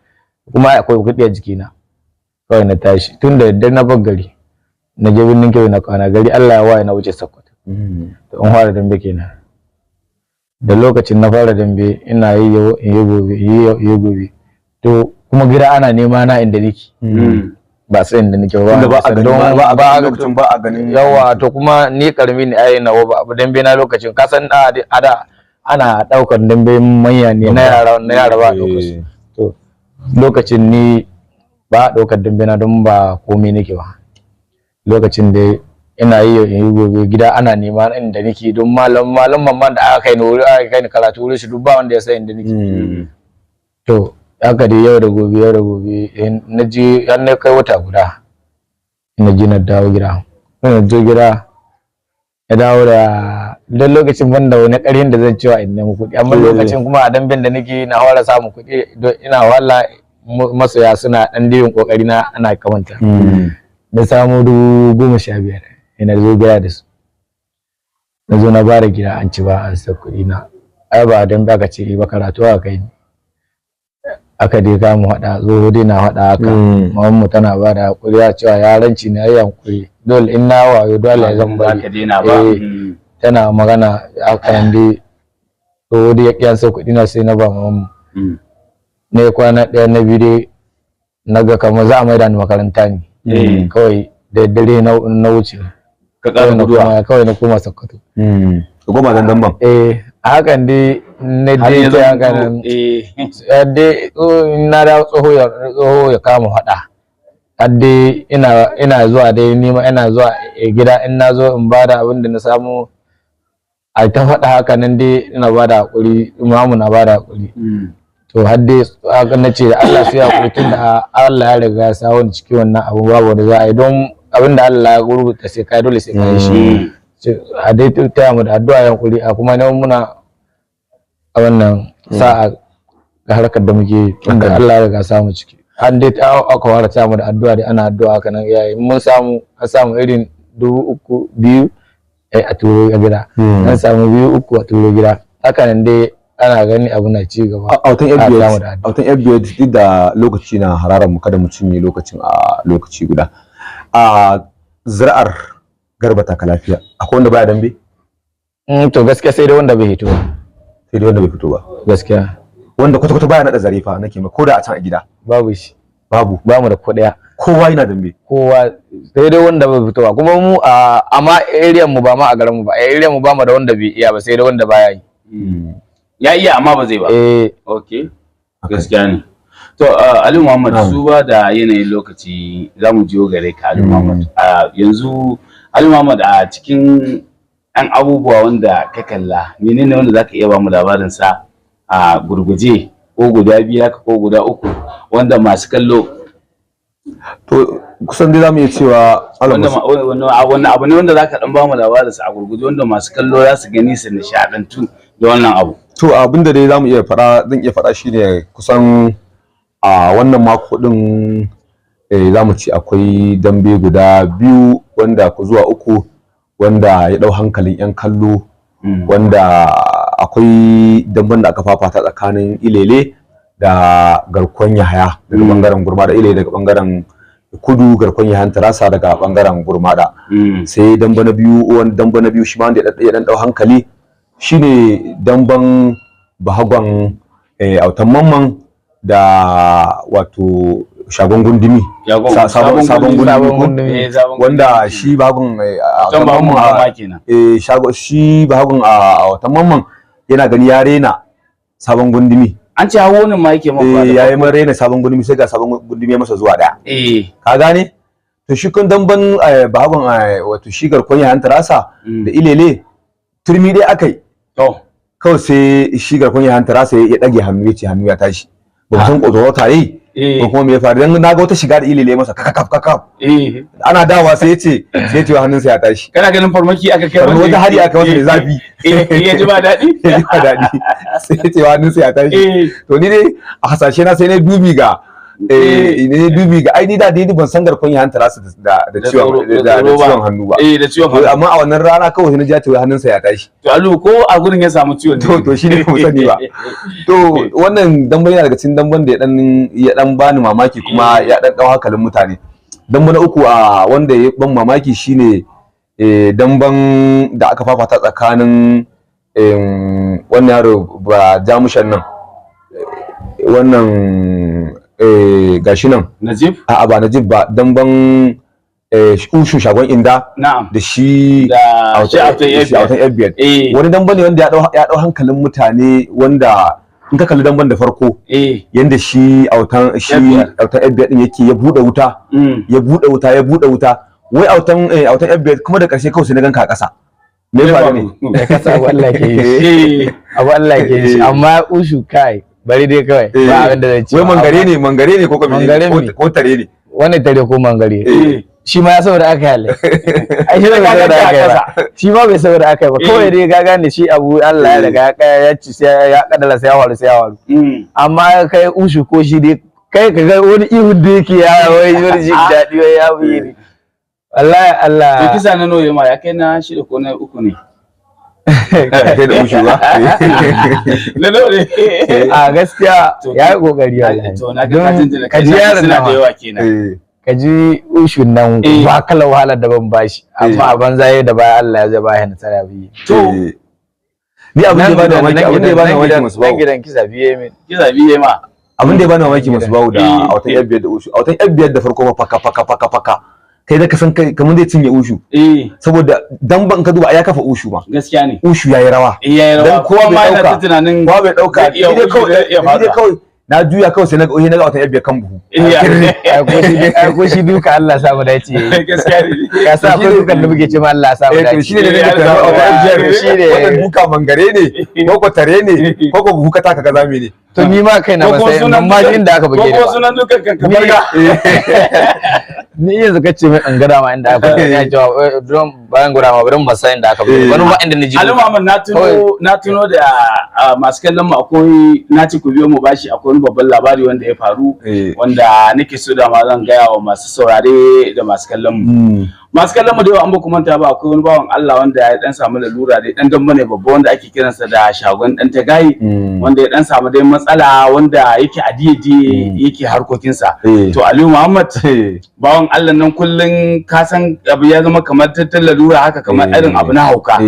kuma akwai kuɗi a jikina. Kawai na tashi tun da daddare na bar gari, na je Birnin Kebbi na kwana, gari Allah ya waye na wuce Sokoto. To in fara dambe kenan. Da lokacin na fara dambe, ina yi yau in yi gobe, in yi yau in yi gobe. To kuma gida ana nema na inda nake, ba sai inda nake ba. Tunda ba a Don ganin, ba a ba a ganin lokacin, ba a ganin. Yawa, to kuma ni karami ne ai, nawa ba abu dambe na lokacin, ka san a da ana daukar dambe manya ne, na yara, na yara ba a daukar su. To lokacin ni ba a daukar dambe na don ba komai nake ba. Lokacin da ina yi yau in yi gobe, gida ana nema inda nake, don malam malam mamman da aka kai ni wuri, aka kai ni karatu wuri shi, duk ba wanda ya san inda nake. To haka dai yau da gobe, yau da gobe, na je har na kai wata guda, na je na dawo gida. Na je gida na dawo da don lokacin ban da wani ƙarfin da zan cewa in nemi kuɗi, amma lokacin kuma a damben da nake na fara samun kuɗi, don ina wahala masoya suna ɗan dirin ƙoƙari na ana kamanta. Na samu 15,000, ina zo gida da su, na zo na bara gida, an ci ba an sa kuɗi na, ai ba dan ba ka ce ba, karatu aka kai ni. Aka dai kama haɗa, tsoho dai na haɗa haka. Mamanmu tana ba da hakuri ya cewa yaranci na yi hankuri, dole in na wayo dole zan Za bari. ka daina ba. Eh. Tana magana haka nan dai, tsoho dai ya ƙi an sa kuɗi na, sai na ba mamanmu. Na yi kwana ɗaya, na biyu dai na ga kamar za a maida ni makaranta ne. Kawai da dare na wuce. Ka ƙara Kawai na guduwa. kawai na koma Sokoto. Ka goma dandan ban. Eh, a hakan dai na Har dai ya ta zama haka nan. Dai na dawo, tsoho ya kama faɗa. Har dai ina zuwa dai nima ina zuwa gida, in na zo in bada abin da na samu, a ta faɗa haka nan dai, ina bada hakuri, imamu na bada hakuri. To har dai haka na ce da Allah sai hakuri, tun da Allah ya riga ya sa wani cikin wannan abu, babu wanda za a yi, don abin da Allah ya rubuta sai kai, dole sai kai shi. A dai taya mu da addu'a, yankuri, a kuma nan muna a wannan sa'a ga harkar da muke, tunda Allah ya riga samu ciki. An dai ta aka fara taya mu da addu'a dai, ana addu'a haka nan yayi mun samu, an samu irin 3,000 2,000 a turo a gida, an samu 2,000 3 a turo gida, haka nan dai ana gani abu na ci gaba. A watan Ana FBS, samu da a watan FBS, duk da lokaci na hararar mu, kada mu cinye lokacin a lokaci guda. A zuri'ar Garba Taka Lafiya akwai wanda baya dambe? To gaskiya sai dai wanda bai hito ba. Sai dai wanda bai fito ba. Gaskiya. Wanda kwata kwata baya nada zare fa nake ma, ko da a can a gida? Babu shi. Babu. Ba mu da ko ɗaya. Kowa yana dambe. Kowa, sai dai wanda bai fito ba. Kuma mu a amma area mu, ba ma a garin mu ba, a area mu ba mu da wanda bai iya ba, sai dai wanda baya yi. Ya iya amma ba zai ba. Eh. Okay, gaskiya ne. To Ali Muhammad, Na'am. su ba da yanayin lokaci za mu jiyo gare ka, Ali Muhammad. Yanzu Ali Muhammad, a cikin ɗan abubuwa wanda ka kalla, menene wanda zaka iya ba mu labarin sa a gurguje, ko guda biyu haka ko guda uku, wanda masu kallo To kusan dai zamu iya cewa Allah wanda wani abu ne wanda zaka dan ba mu labarin sa a gurguje, wanda masu kallo za su gani su nishadantu da wannan abu? To abinda dai zamu iya faɗa, zan iya faɗa shine kusan a wannan mako din zamu ci akwai dambe guda biyu wanda ku zuwa uku wanda ya dau hankalin yan kallo, wanda akwai damben da aka fafata tsakanin Ilele da Garkon Yahaya daga bangaren Gurmada, Ilele daga bangaren kudu, Garkon Yahayan Tarasa daga bangaren Gurmada. Sai damba na biyu, wani damba na biyu shi ma wanda ya dan dau hankali shine damban Bahagon Autan Mamman da wato Shagon Gundumi. Sabon Sabon Gundumi ko? Gundumi. Eh, sabon Wanda shi Bahagon Autan Autan Bahagon Mamman ma kenan. Eh, shago shi Bahagon a Autan Mamman yana gani ya rena Sabon Gundumi. An ce hawo ne ma yake man Eh, yayi man rena Sabon Gundumi, sai ga Sabon Gundumi ya masa zuwa daya. Ka gane? To shi kun damban Bahagon wato shi Garkon Yahan Tarasa da Ilele, turmi dai akai. To kawai sai shi Garkon Yahan Tarasa ya dage hannu, ya ce hannu ya tashi, ba mu san kotsoro tare ko kuma me ya faru, dan naga wata shiga da Ilele masa kakakaf kakaf. Ana dawa sai ya ce hannunsa ya tashi. Kana ganin farmaki aka kai Kamar wata hari aka masa mai zafi. Eh, ya ji ba daɗi. Ya ji ba daɗi, sai ya ce hannunsa ya tashi. To ni dai a hasashe na sai na dubi ga Eh, ne dubi ga ai ni da dai ban san garkon yayan Tarasu da da Da ciwon tsoro- da da tsoro ba. ciwon hannu ba. Eh, da ciwon To, hannu. amma a wannan rana kawai sai na ji ya ce wai hannunsa ya tashi. To Alu, ko a gurin ya samu ciwon ne? To shine ba mu sani ba. To wannan dambe yana daga cikin damben da ya dan bani mamaki kuma ya dan dau hankalin mutane. Dambe na uku a wanda ya ban mamaki shine damben da aka fafata tsakanin wannan yaro ba Jamushan nan, wannan gashi nan. Najib? A'a, ba Najib ba, damben Ushu Shagon Inda da shi Da shi Autan shi Autan FBN. Wani dambe ne wanda ya dau hankalin mutane, wanda in ka kalli damben da farko, yanda shi Autan shi FBN. Autan FBN din yake ya bude wuta, ya bude wuta, ya bude wuta, wai Autan FBN kuma da karshe kawai sai na ganka a ƙasa. Me ya faru ne? Da kasa, abu Allah ke yi shi. Abu Allah ke yi shi, amma Ushu, kai, bari dai kawai, ba abin da zai ce. Wai mangare ne, mangare ne ko kuma Mangare me? ko tare ne? Wani tare ko mangare? Shi ma ya saboda aka yi, ai shi bai Ka saboda ganka a aka yi ba, ƙasa. shi ma bai saboda aka yi ba. Kawai dai ka gane shi abu Allah ya riga ya ci, sai ya kaddara sai ya faru, sai ya faru. Amma kai Ushu, ko shi dai kai, ka ga wani ihu da yake ya wai wani jin daɗi, wai ya buge ni, wallahi Allah. To kisa na nawa ma ya kai? Na shida ko na uku ne? Kai da Ushu ba. Na nawa ne? A gaskiya To, ya yi kokari wallahi. To na ga katin da Ka ji yaron suna nan da yawa kenan. Ka ji Ushun nan, ba kala wahalar da ban bashi, amma a banza yayi da baya Allah ya zaba ya nasara biyu. To Ni abin da ya bani mamaki, abin da ya bani mamaki masu nan bawo, gidan kisa biye min. Kisa biye ma. Abin da ya bani mamaki masu bawo da Autan FBN da Ushu, Autan FBN da farko fa faka faka faka faka, kai da ka san kai kamar zai cinye Ushu, saboda dan ban ka duba ya kafa Ushu ma. Gaskiya ne. Ushu yayi rawa. Eh, yayi rawa. Dan kowa ma bai yana dauka. ta tunanin Kowa bai dauka. zai iya Ni dai Ushu, kawai zai iya ni dai faɗuwa. kawai na juya kawai sai na ga sai na ga Autan FBN kan buhu. Ai ko shi duka Allah samu dace yayi. Gaskiya ne. Ka sa akwai dukan da muke ce ma Allah samu Eh, to dace. shine da nake tunanin Autan FBN Shine. wannan duka mangare ne ko ko tare ne ko ko buhu ka taka kaza ne? To ni ma kaina Ko ba kuma sai sunan ban ma ji inda aka buge ko ni kuma ba. sunan dukan kan kamar ga Ni yanzu kace min an gada ma inda aka buge ni, ya cewa don bayan gura ma bari mu san inda aka buge ni. Wani ba inda ni ji. Ali Muhammad, na tuno da masu kallon mu, akwai na ci ku biyo mu bashi, akwai wani babban labari wanda ya faru wanda nake so da ma zan gaya wa masu saurare da masu kallon mu. Masu kallon mu da yawa an ba ku manta ba, akwai wani bawan Allah wanda ya dan samu lalura dai, dan damba ne babba wanda ake kiransa da Shagon Dan Tagayi, wanda ya dan samu dai matsala, wanda yake a diye yake harkokinsa. To Aliyu Muhammad, bawan Allah nan kullun ka san abu ya zama kamar tattalin lalura haka, kamar irin abu na hauka.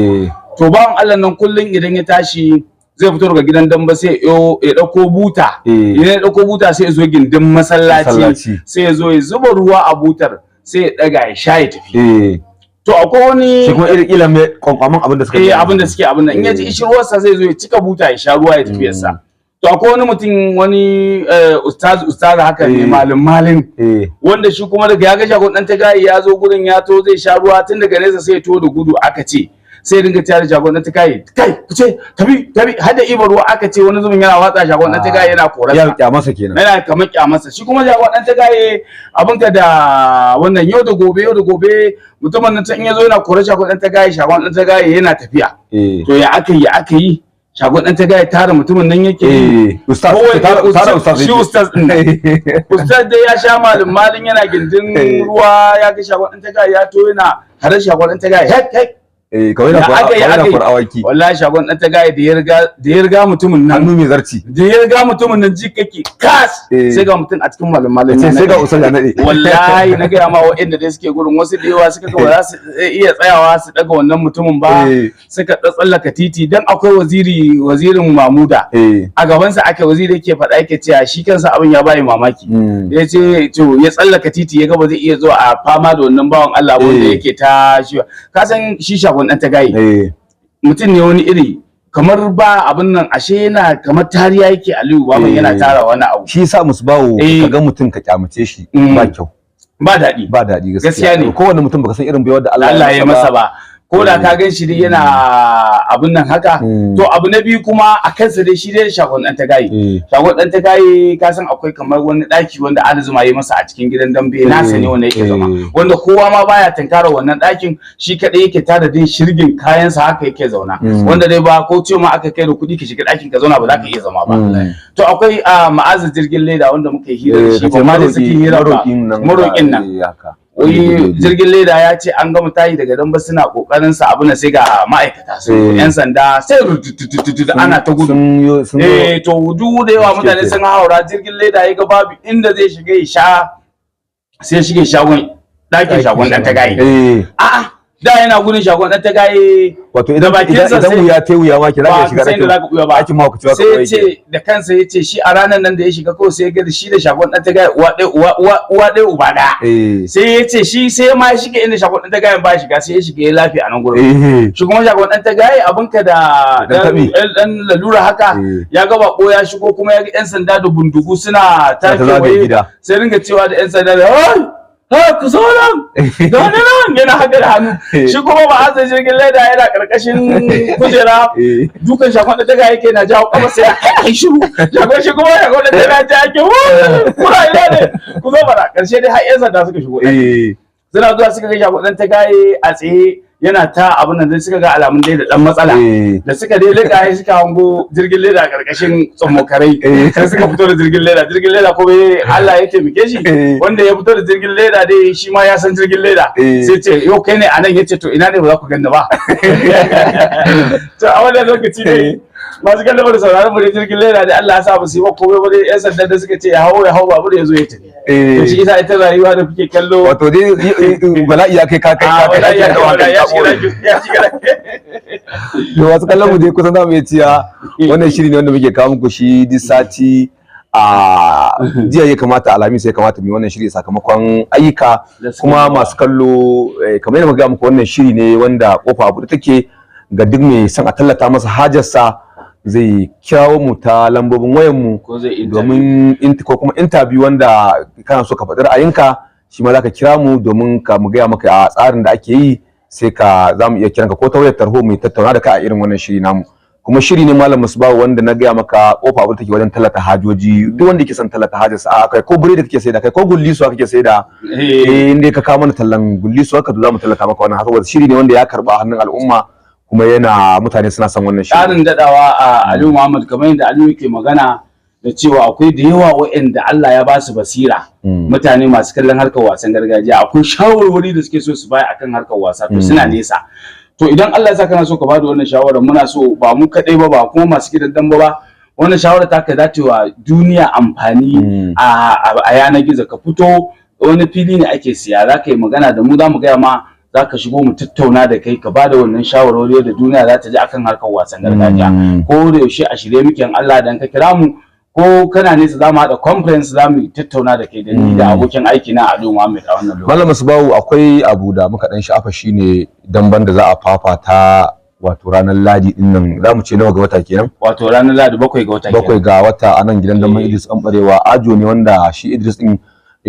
To bawan Allah nan kullun idan ya tashi zai fito daga gidan damba, sai ya dauko buta. Idan ya dauko buta, sai ya zo gindin masallaci, Masallaci. sai ya zo ya zuba ruwa a butar, sai ya daga ya sha ya tafi. To akwai wani Shi kuma irin kila mai kwankwamin abin da suka abin da suke abin nan, in ya ji ishirwarsa zai zo ya cika buta ya sha ruwa ya tafi yasa. To akwai wani mutum, wani ustaz ustaz haka ne, malin malin, wanda shi kuma daga ya ga Shagon Dan Tagayi ya zo gurin ya to zai sha ruwa, tun daga nesa sai ya to da gudu, aka ce sai dinga tayar da Shagon Dan Tagayi, "Kai, ku ce tabi tabi," har da ibar ruwa, aka ce wani zubin yana watsa Shagon Dan Tagayi yana korarsa. Ya kyamarsa kenan. Yana kamar kyamarsa. Shi kuma Shagon Dan Tagayi, abinka da wannan, yau da gobe, yau da gobe, mutumin nan can in ya zo yana korar Shagon Dan Tagayi, Shagon Dan Tagayi yana tafiya. To ya aka yi, ya aka yi, Shagon Dan Tagayi tara mutumin nan yake yi. Ustaz Kowai tara ustaz shi yake. ustaz din nan. Ustaz dai ya sha malin malin, yana gindin ruwa, ya ga Shagon Dan Tagayi ya to yana hare Shagon Dan Tagayi, hek hek. Kawai na Ya aka yi, kawai na aka yi. kwar awaki. Wallahi Shagon Dan Tagayi da ya riga mutumin nan, Hannu mai zarci. da ya riga mutumin nan, ji kake kas, sai ga mutum a cikin malin malin. Sai ga ustaz ya nade. Wallahi na gaya ma, waɗanda dai suke gurin, wasu da yawa suka ga ba za su iya tsayawa su daga wannan mutumin ba, suka tsallaka titi, dan akwai waziri, wazirin Mamuda, a gabansa aka waziri yake faɗa, yake cewa shi kansa abin ya bayi mamaki. Ya ce to ya tsallaka titi, ya ga ba zai iya zuwa a fama da wannan bawan Allah ba wanda yake ta shi. Ka san shi Shagon Dan Tagayi mutum ne wani iri, kamar ba abin nan, ashe yana kamar tariya yake, Aliyu Baban, yana tara wani abu. Shi yasa musu bawo, ka ga mutum ka kyamace shi, ba kyau. Ba daɗi. Ba daɗi gaskiya. Gaskiya ne. Kowane mutum baka san irin baiwar da Allah Allah ya masa ba. Ko da ka gan shi dai yana abun nan haka. To abu na biyu kuma a kansa dai shi dai Shagon Dan Tagayi. Shagon Dan Tagayi, ka san akwai kamar wani daki wanda Alizuma ya masa a cikin gidan dambe nasa ne wanda yake zama, wanda kowa ma baya tunkara wannan dakin, shi kadai yake tada din shirgin kayansa, haka yake zauna. Wanda dai ba ko ce ma aka kai da kuɗi ka shiga dakin ka zauna, ba za ka iya zama ba. To akwai Ma'azu Jirgin Leda wanda muka yi hira da shi, ba ma da suke hira ba, maroƙin nan. Wai Jirgin Leda ya ce an gama tayi daga damba, suna kokarin sa abu na, sai ga ma'aikata sun yan sanda, sai rututututu ana ta gudu. Eh, to duk da yawa mutane sun haura. Jirgin Leda ya ga babu inda zai shiga ya sha, sai ya shige shagon ɗakin Shagon Dan Tagayi. A'a, da yana gudun Shagon Dan Tagayi. Wato idan Da bakinsa idan idan wuya ta wuya ma ke za ka ba shiga sai da zaka buya ba. ɗakin mahaukaci ba ka Sai ya ɓoye. Ce da kansa, ya ce shi a ranar nan da ya shiga kawai sai ya ga da shi da Shagon Dan Tagayi uwa ɗaya uwa uwa uwa ɗaya uba ɗaya. Sai ya ce shi sai ma ya shiga inda Shagon Dan Tagayi ba shiga, sai ya shiga ya lafiya a nan gurin. Shi kuma Shagon Dan Tagayi abinka da Dan taɓi. dan lalura haka, ya ga bako ya shigo, kuma ya ga yan sanda da bindigu suna ta ta zagaye kewaye. gida. Sai ringa cewa da yan sanda da, "Ai, ha, ku zo nan, ga wani nan," yana haka da hannu. Shi kuma ba azan Jirgin Leda yana karkashin kujera, dukan Shagon Da Tagayi yake na jawo kafa, sai kai shiru Shagon. Shi kuma Shagon Da Tagayi ta yake, "Kuna ina ne? Ku zo bara." Karshe dai har yan sanda suka shigo. Suna zuwa suka ga Shagon Dan Tagayi a tsaye yana ta abin nan, sai suka ga alamun dai da dan matsala. Da suka dai leka sai suka hango Jirgin Leda a karkashin tsummokarai. Sai suka fito da Jirgin Leda. Jirgin Leda kuma Allah ya taimake shi, wanda ya fito da Jirgin Leda dai shi ma ya san Jirgin Leda. Sai ce, "Yau kai ne anan?" Yace, "To ina ne ba za ku ganni ba?" To a wannan lokaci ne, masu kallon da sauraron mu, da Jirgin Leda da Allah ya sa ba su yi ba komai ba dai, yan sanda da suka ce ya hawo, ya hawo babur ya zo ya tafi. To shi isa ita rayuwa da kuke kallo. Wato dai bala'i ya kai ka kai ka kai wallahi ya ɗakin da kai ya ka shiga ɓoye. Ya shiga. To wasu kallon mu dai, kusan za mu iya cewa wannan shiri ne wanda muke kawo muku shi duk sati. A jiya ya kamata, Alhamis ya kamata mu yi wannan shiri, sakamakon ayyuka kuma masu kallo, kamar yadda muka gaya muku, wannan shiri ne wanda kofa abu take ga duk mai son a tallata masa hajarsa, zai kirawo mu ta lambobin wayan mu ko zai domin ko kuma interview wanda kana so ka faɗi ra'ayinka, shi ma zaka kira mu domin ka mu gaya maka a tsarin da ake yi, sai ka za mu iya kiranka ko ta wayar tarho mu tattauna da ka a irin wannan shiri namu. Kuma shiri ne, Malam Musbahu, wanda na gaya maka kofa abu take wajen tallata hajoji. Duk wanda yake son tallata hajarsa, a kai ko biredi kake saida, kai ko gullisuwa kake saida, eh, in dai ka kawo mana tallan gullisuwa ka, to za mu tallata maka wannan, saboda shiri ne wanda ya karba hannun al'umma, kuma yana mutane suna son wannan shiri. Ƙarin daɗawa a Aliyu Muhammad, kamar yadda Aliyu ke magana da cewa akwai da yawa waɗanda Allah ya ba su basira, mutane masu kallon harkar wasan gargajiya, akwai shawarwari da suke so su bayar akan harkar wasa, to suna nesa. To idan Allah ya sa kana so ka bada wannan shawarar, muna so ba mu kaɗai ba, ba kuma masu gidan damba ba, wannan shawara ta ka dace wa duniya amfani. A yanar gizo ka fito, wani fili ne ake siya, za ka yi magana da mu, za mu gaya ma, za ka shigo mu tattauna da kai, ka bada wannan shawarwari da duniya za ta ji akan harkar wasan gargajiya. Ko da yaushe a shirye muke, in Allah dan ka kira mu, ko kana nesa, za mu haɗa conference, za mu tattauna da kai, da ni da abokin aiki na Ado Muhammad a wannan lokaci. Malam Musbahu, akwai abu da muka dan sha'afa, shine damban da za a fafata, wato ranar Ladi din nan, za mu ce nawa ga wata kenan? Wato ranar Ladi 7 ga wata. 7 ga wata, a nan gidan damban Idris Bambarewa. Ajo ne wanda shi Idris din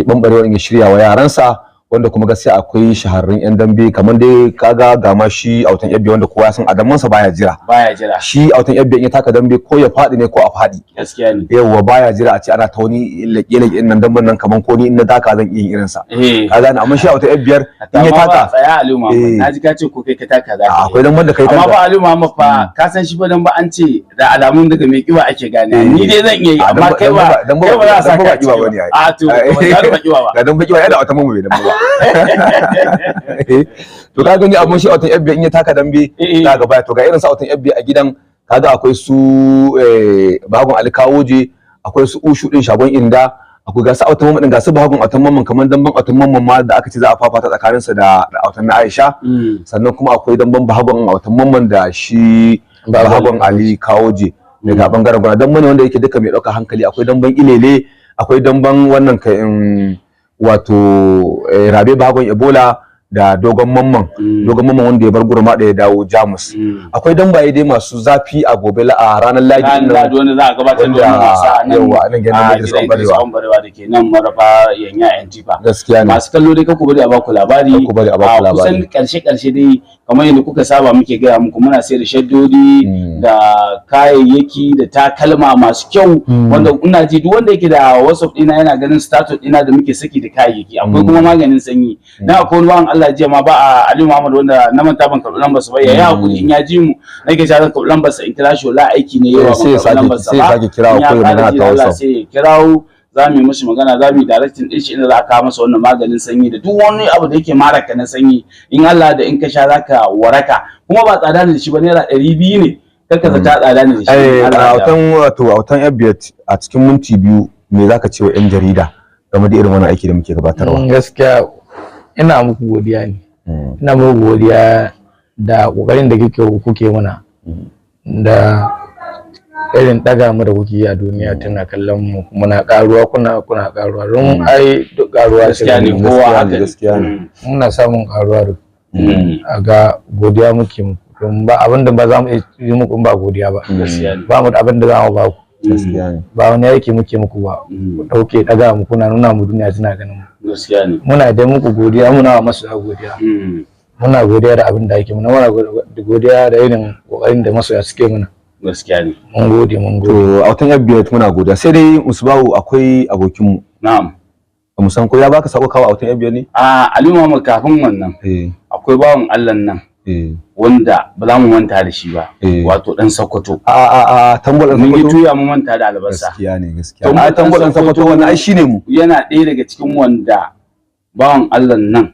Bambarewa din ya shirya wa yaransa, wanda kuma gaskiya akwai shahararrun yan dambe, kamar dai kaga ga ma shi Autan Yabbe, wanda kowa ya san adamansa baya jira. Baya jira. Shi Autan Yabbe in ya taka dambe, ko ya faɗi ne ko a faɗi. Gaskiya ne. Yawwa, baya jira a ce ana ta wani laƙe-laƙe nan, damben nan kaman ko ni in na taka zan iya yin irinsa. Ka gane? Amma shi Autan Biyar in ya Amma ba taka tsaya, Aliyu Muhammad. Naji ka ce ko kai ka taka za ka A, akwai damben da kai amma kanka. ba Aliyu Muhammad fa, ka san shi fa dan ba an ce da alamun daga mai kiba ake gane. Ni dai zan iya yi, A, amma kai ba kai ba za a dan saka ba a kiba ciki bane ai. ba. A to ba za ba kiba ba. Ga dan baki ba yana Autan Mamman bai dambe ba. To ka gani, amma shi Autan Yabbe in ya taka dambe za ga baya. To ga irin sa Autan Yabbe a gidan, kaga akwai su Bagon Alkawoje, akwai su Ushu din Shagon Inda, akwai ga su Autan Mamman din, ga su Bagon Autan Mamman, kamar damben Autan Mamman ma da aka ce za a fafata tsakaninsa da Autan na Aisha. Sannan kuma akwai damben Bahagon Autan Mamman da shi Bahagon Ali Kawoje daga bangaren gwana. Damben ne wanda yake duka mai ɗauka hankali. Akwai damben Ilele, akwai damben wannan kai wato Rabe Bahagon Ebola da Dogon Mamman. Dogon Mamman wanda ya bar Gurma da ya dawo Jamus. Akwai dambaye dai masu zafi a gobe a ranar Ladi Ranar din nan. Ladi wanda za a gabatar da wanda wannan wasa a nan yawwa, a nan gidan a Idris gidan Idris Bambarewa. Bambarewa da ke nan Marafa Yanya yan Tifa. Gaskiya ne. Masu kallo dai, ku bari a baku labari. Kar ku bari a baku labari. Kusan karshe karshe dai, Kamar yadda kuka saba muke gaya muku, muna sayar da shaddodi da kayayyaki da takalma masu kyau, wanda ina ji duk wanda yake da WhatsApp ɗina yana ganin status ɗina da muke saki da kayayyaki. Akwai kuma maganin sanyi dan akwai wani bawan Allah jiya ma ba a Ali Muhammad, wanda na manta ban karɓi lambar sa ba. Ya yi hakuri, in ya ji mu nake cewa zan karɓi lambar sa in kira shi, wallahi aiki ne yawa, Eh, sai ya ban karɓi lambar sa sai ya ba. sake kirawo In ya ko ya ƙara magana ji ta Allah WhatsApp. sai ya kirawo, za mu yi mishi magana, za mu yi directing din shi inda za a kawo masa wannan maganin sanyi da duk wani abu da yake maraka na sanyi. In Allah da in ka sha zaka waraka, kuma ba tsada ne da shi ba, ₦200 ne. Kar ka zata tsada ne da shi. Eh, In Allah a da. autan, wato autan F a cikin minti 2, me zaka ce wa yan jarida game da irin wannan aiki da muke gabatarwa? Gaskiya ina muku godiya ne. Ina muku godiya da kokarin da kuke mana da irin ɗaga mu da kuke yi a duniya, tana kallon mu muna karuwa, kuna karuwa, don ai duk karuwa ce. Gaskiya ne, gare mu. kowa Gaskiya ne, haka ne. gaskiya ne. Muna samun karuwa da a ga godiya muke muku, don ba abin da ba za mu iya yi muku in ba godiya ba. Gaskiya ne. Ba mu da abin da za mu ba ku. Gaskiya ne. Ba wani aiki muke muku ba. Ku ɗauke ɗaga mu, kuna nuna mu, duniya tana ganin mu. Gaskiya ne. Muna da muku godiya, muna wa masoya godiya. Muna godiya da abin da ake muna, muna godiya da irin kokarin da masoya suke mana. Gaskiya ne. Mun gode, mun gode. To, autan F muna godiya. Sai dai Musbahu, akwai abokinmu, Na'am. ba mu san ko ya baka sako kawo autan F ne. A Ali Muhammad, kafin wannan, akwai bawan Allah nan wanda ba za mu manta da shi ba, wato dan Sokoto. A Tambol Mun yi Sokoto. tuya mu manta da albasa. Gaskiya ne, gaskiya. Tambol A Tambol ɗan Sokoto, Sokoto. wannan ai shine mu. Yana ɗaya daga cikin wanda bawan Allah nan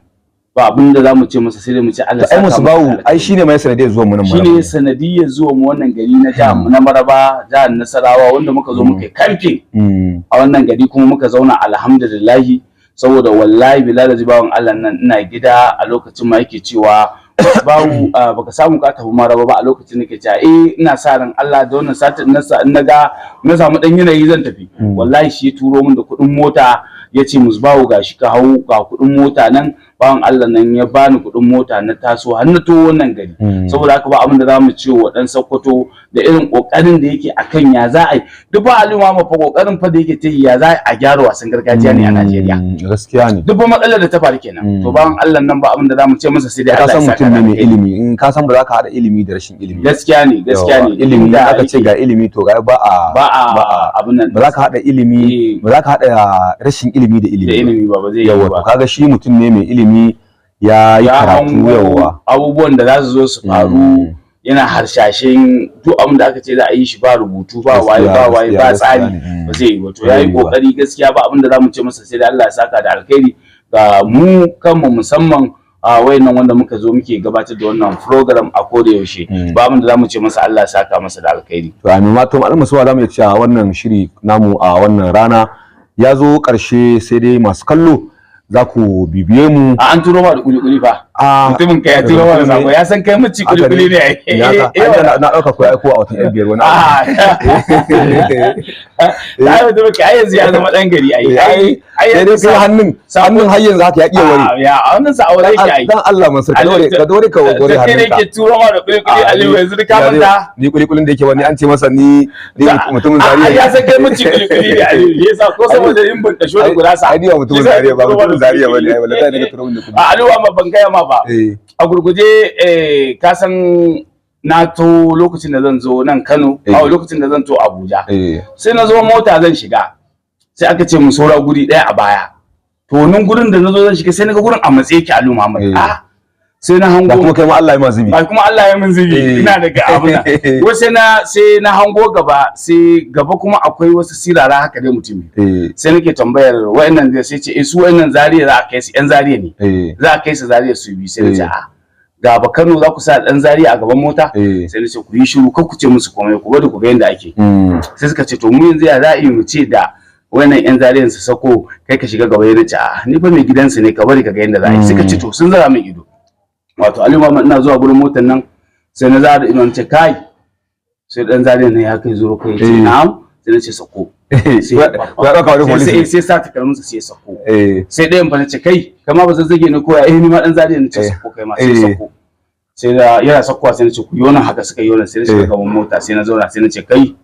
ba abin da za mu ce masa sai dai mu ce Allah To ai saka masa Musbahu da ai alkhairi. shine mai sanadiyar zuwan mu nan. Shine Maraba. sanadiyyar zuwa mu wannan gari na jihar na Maraba, jihar Nasarawa, wanda muka zo muka yi kamfin a wannan gari kuma muka zauna, alhamdulillahi. Saboda wallahi bilal bawan Allah nan ina gida a lokacin ma yake cewa, "Bawu, baka samu ka tafi Maraba ba?" A lokacin nake cewa eh, ina sa ran Allah da wannan satin na na ga na samu dan yanayi zan tafi. Wallahi shi ya turo min da kuɗin mota, ya ce, "Musbahu, gashi ka hau, ga kuɗin mota nan." Bawan Allah nan ya bani kuɗin mota na taso har na to wannan gari. Saboda haka ba abin da za mu ce wa dan Sokoto da irin kokarin da yake akan ya za a yi duk ba Aliyu ma fa kokarin fa da yake ta yi ya za a gyara wasan gargajiya ne a Najeriya. Gaskiya ne. Duk ba matsalar da ta faru kenan. To, bawan Allah nan ba abin da za mu ce masa sai dai Ka Allah san ya saka mutum ne da mai alheri. ilimi, in ka san ba za ka haɗa ilimi da rashin ilimi ba. Gaskiya ne, gaskiya Yawwa, ne. ilimi in Inda aka ce yake ga ilimi, to ga ba a ba a abin nan. Ba za ka haɗa ilimi, ba za ka haɗa rashin ilimi da ilimi Da ba. ilimi ba, ba zai yi Yawwa, to ba. kaga shi mutum ne mai ilimi, ya yi Ya karatu. hango Yawwa. abubuwan da za su zo su faru, yana harshashin duk abin da aka ce za a yi shi ba rubutu ba waye ba waye ba gaskiya tsari, ne. ba zai yi ba. To, Ba ya zai yi yi ba. kokari gaskiya, ba abin da za mu ce masa sai dai Allah ya saka da alkhairi ga mu kanmu, musamman a wayannan wanda muka zo muke gabatar da wannan program a koda yaushe. Ba abin da za mu ce masa, Allah ya saka masa da alkhairi. To amin ma. To Malam Musuwa, zamu iya cewa wannan shiri namu a wannan rana ya zo ƙarshe, sai dai masu kallo za ku bibiye mu. A an turo ma da kuli-kuli fa. A Mutumin ka ya turo ma da sako, ya san kai maci kuli-kuli ne ai. Ya ka ai na ɗauka ko aiko a watan 5 wani abu. Ai mutumin ka ai yanzu ya zama dan gari ai. Ai Ai sai dai kai hannun har yanzu haka ya ƙi ware. Ya a wannan sa aure yake ai. Dan Allah Mansur, ka dore ka dore ka gore Kai ne hannunka. ke turo ma da kuli-kuli, Aliyu, yanzu ka manta. Ni kulikulin da yake wani an ce masa ni mutumin Zaria. Ya san kai maci kuli-kuli ne Aliyu, yasa ko saboda yin buntasho da gurasa. Ai ni ba mutumin Zaria ba, mutumin Zaria bane ai, wallahi ne ka turo min da kudi. A Aliyu, amma ban gaya ma ba. A gurguje, ka san na to lokacin da zan zo nan Kano, a lokacin da zan to Abuja. Sai na zo mota zan shiga, sai aka ce mu saura guri ɗaya a baya. To nan gurin da na zo zan shiga, sai na ga gurin a matse yake, Aliyu Muhammad. Ah, sai na hango Da kuma kai ma Allah ya ma zubi. Ba kuma Allah ya min zubi, ina daga abin nan. Wai sai na hango gaba, sai gaba kuma akwai wasu sirara haka dai mutum biyu. Sai nake tambayar wa'annan zai, sai ce eh, su wa'annan Zaria za a kai su, yan Zaria ne. Za a kai su Zaria su biyu. Sai na ce, a ga ba Kano za ku sa dan Zaria a gaban mota? Sai na ce ku yi shiru, kar ku ce musu komai, ku bari ku ga yanda ake. Sai suka ce, to mu yanzu ya za a yi mu ce da wannan yan Zariyan su sako kai ka shiga gaba? Ya ce, a ni fa mai gidansu ne, ka bari ka ga yanda za a yi. Suka ce to, sun zara min ido. Wato Aliyu Muhammad, ina zuwa gurin motar nan sai na zara ido, na ce, "Kai." Sai dan Zariyan nan ya kai zuro kai, ya ce, "Na'am." Sai na ce, "Sako." Sai Ya ɗauka wani police sai ne. sai sa takalminsa sai ya sako. Sai ɗayan fa na ce, "Kai, kama ba zazzage ne ko ya?" "Eh, ni ma dan Zariya." Na ce, "Sako kai ma." Sai sako. Sai da yana sakkowa sai na ce, "Ku yona." Haka suka yona, sai na shiga gaban mota, sai na zauna, sai na ce, "Kai,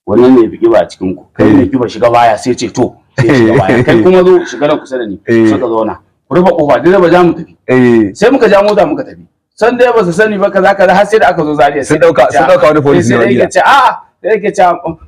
wannan ne fi ba a cikin ku, kai ne kiba, shiga baya." Sai ce to, sai ya shiga baya. "Kai kuma zo shiga nan kusa da ni." Suka zauna. "Ku rufe kofa, direba, za mu tafi." Sai muka ja mota muka tafi. San dai ba su sani ba, kaza kaza, har sai da aka zo Zaria. Sun dauka wani police ne sai wani. yake ce a'a, sai yake ce,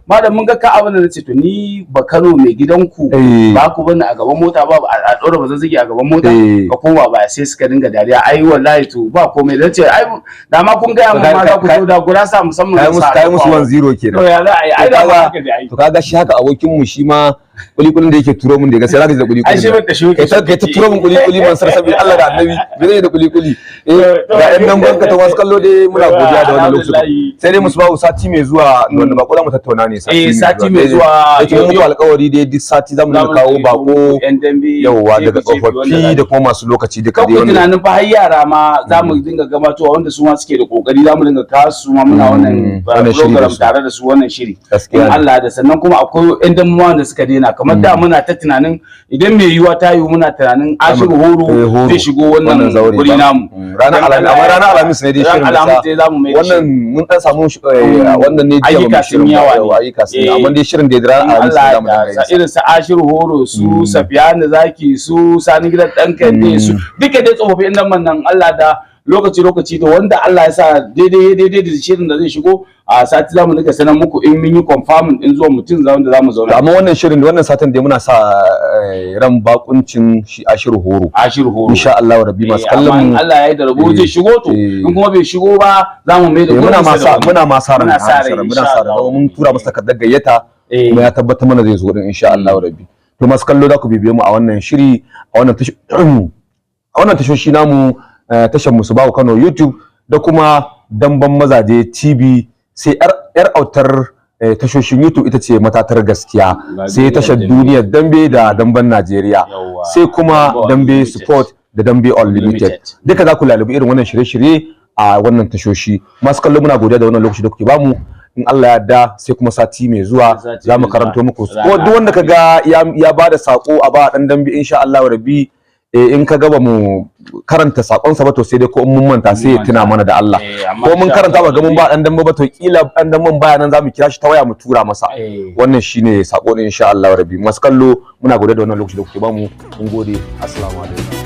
"Malam, mun ga ka abin da." Nace, "To ni ba Kano mai gidanku ba ku bani a gaban mota ba, a ɗora ba zazzage a gaban mota ka koma baya." Sai suka dinga dariya. "Ai wallahi to ba komai." Nace, "Ai da ma kun gaya mun ma za ku zo da gurasa musamman Kai zan musu sa a kai musu kawo." 1-0 kenan. To ya za a yi? Ai da ba haka ne ai. To kaga shi haka abokin mu shi ma kulikulin da yake turo mun da gaskiya zaka ji da kulikuli. Ai shi ban da shi yake. Kai ta turo mun kulikuli man sar, saboda Allah da Annabi, me zai yi da kulikuli? Eh, ga yan nan banka. To masu kallo dai, muna godiya da wannan lokaci. Alhamdulillah. Sai dai musu sati mai zuwa da wanda bako za mu tattauna ne? Eh, sati mai zuwa. Yake mun muku alƙawari dai duk sati za mu dinga kawo bako yan dambe yauwa daga jefi-jefi wanda tsofaffi da kuma masu lokaci duka kan dai ku wanda tunanin fa har yara ma za mu dinga gabatowa, wanda su ma suke da kokari, za mu dinga kawo su ma muna wannan Wannan shiri da program su. tare da su, wannan shiri Gaskiya in ne. Allah da. Sannan kuma akwai yan dambe ma wanda suka daina, kamar da muna ta tunanin idan mai yiwuwa ta yiwu, muna tunanin Ashiru Eh, Horo Horo. zai shigo wannan zaure guri ba. namu. Ranar Dan Alhamis, Allah amma ya ranar sa- Alhamis ne dai ran shirin da Alhamis sa- dai za mu mai da wannan shi. mun dan samu wannan ne jiya ba mu Ayyuka sun shirin ba, yawa ne. yawa, ayyuka sun yawa. Eh. Amma dai shirin da ranar In Alhamis ne Allah za mu ya dinga yin sa sa. irin su Ashiru Horo, su Safiyanu Zaki, su Sani Gidan Dan Kande, su duka dai tsofaffin nan man nan, Allah da lokaci lokaci da wanda Allah ya sa daidai daidai da shirin da zai shigo a sati, zamu dinga sanar muku in mun yi confirming din zuwa mutum za wanda zamu To zauna. amma wannan shirin wannan satin dai muna sa ran bakuncin shi Ashiru Horo. Ashiru Horo. Insha Allah rabbi, masu Eh, kallon amma in mu. Allah ya yi da rabo zai shigo to, Eh. in kuma bai shigo ba, za mu mai da Eh, muna gurbinsa ma da sa wani. muna ma sa ran Muna sa rai, muna insha sa ran Allah. mun tura masa takardar gayyata Eh. kuma ya tabbatar mana zai zo din, insha Allah rabbi. To masu kallo, za ku bibiye mu a wannan shiri a wannan tashoshi namu, tashar Musubahu Kano YouTube da kuma Damban Mazaje TV, sai yar autar tashoshin YouTube, ita ce Matatar Gaskiya, sai tashar Duniyar Dambe da Damban Najeriya, Yawwa. sai kuma Dambe Dambe Unlimited. Sport da Dambe Unlimited. Unlimited. Duka za ku lalubi irin wannan shirye-shirye a wannan tashoshi. Masu kallo, muna godiya da wannan lokaci da kuke bamu. In Allah ya yarda, sai kuma sati mai zuwa Sati za mu mai karanto zuwa. muku Rana ko duk wanda kaga ya bada sako a ba dan dambe, insha Allah rabbi, in ka ga ba mu karanta sakonsa ba, to sai dai ko in mun manta, sai ya tuna mana da Allah. Eh, amma Ko mun insha karanta ba Allah ga mun ba dan dambe ba, to kila dan damben baya nan, za mu kira shi ta waya mu tura masa. Eh. Wannan shine sako ne, insha Allah rabbi. Masu kallo, muna godiya da wannan lokaci da kuke bamu. Mun gode, assalamu alaikum.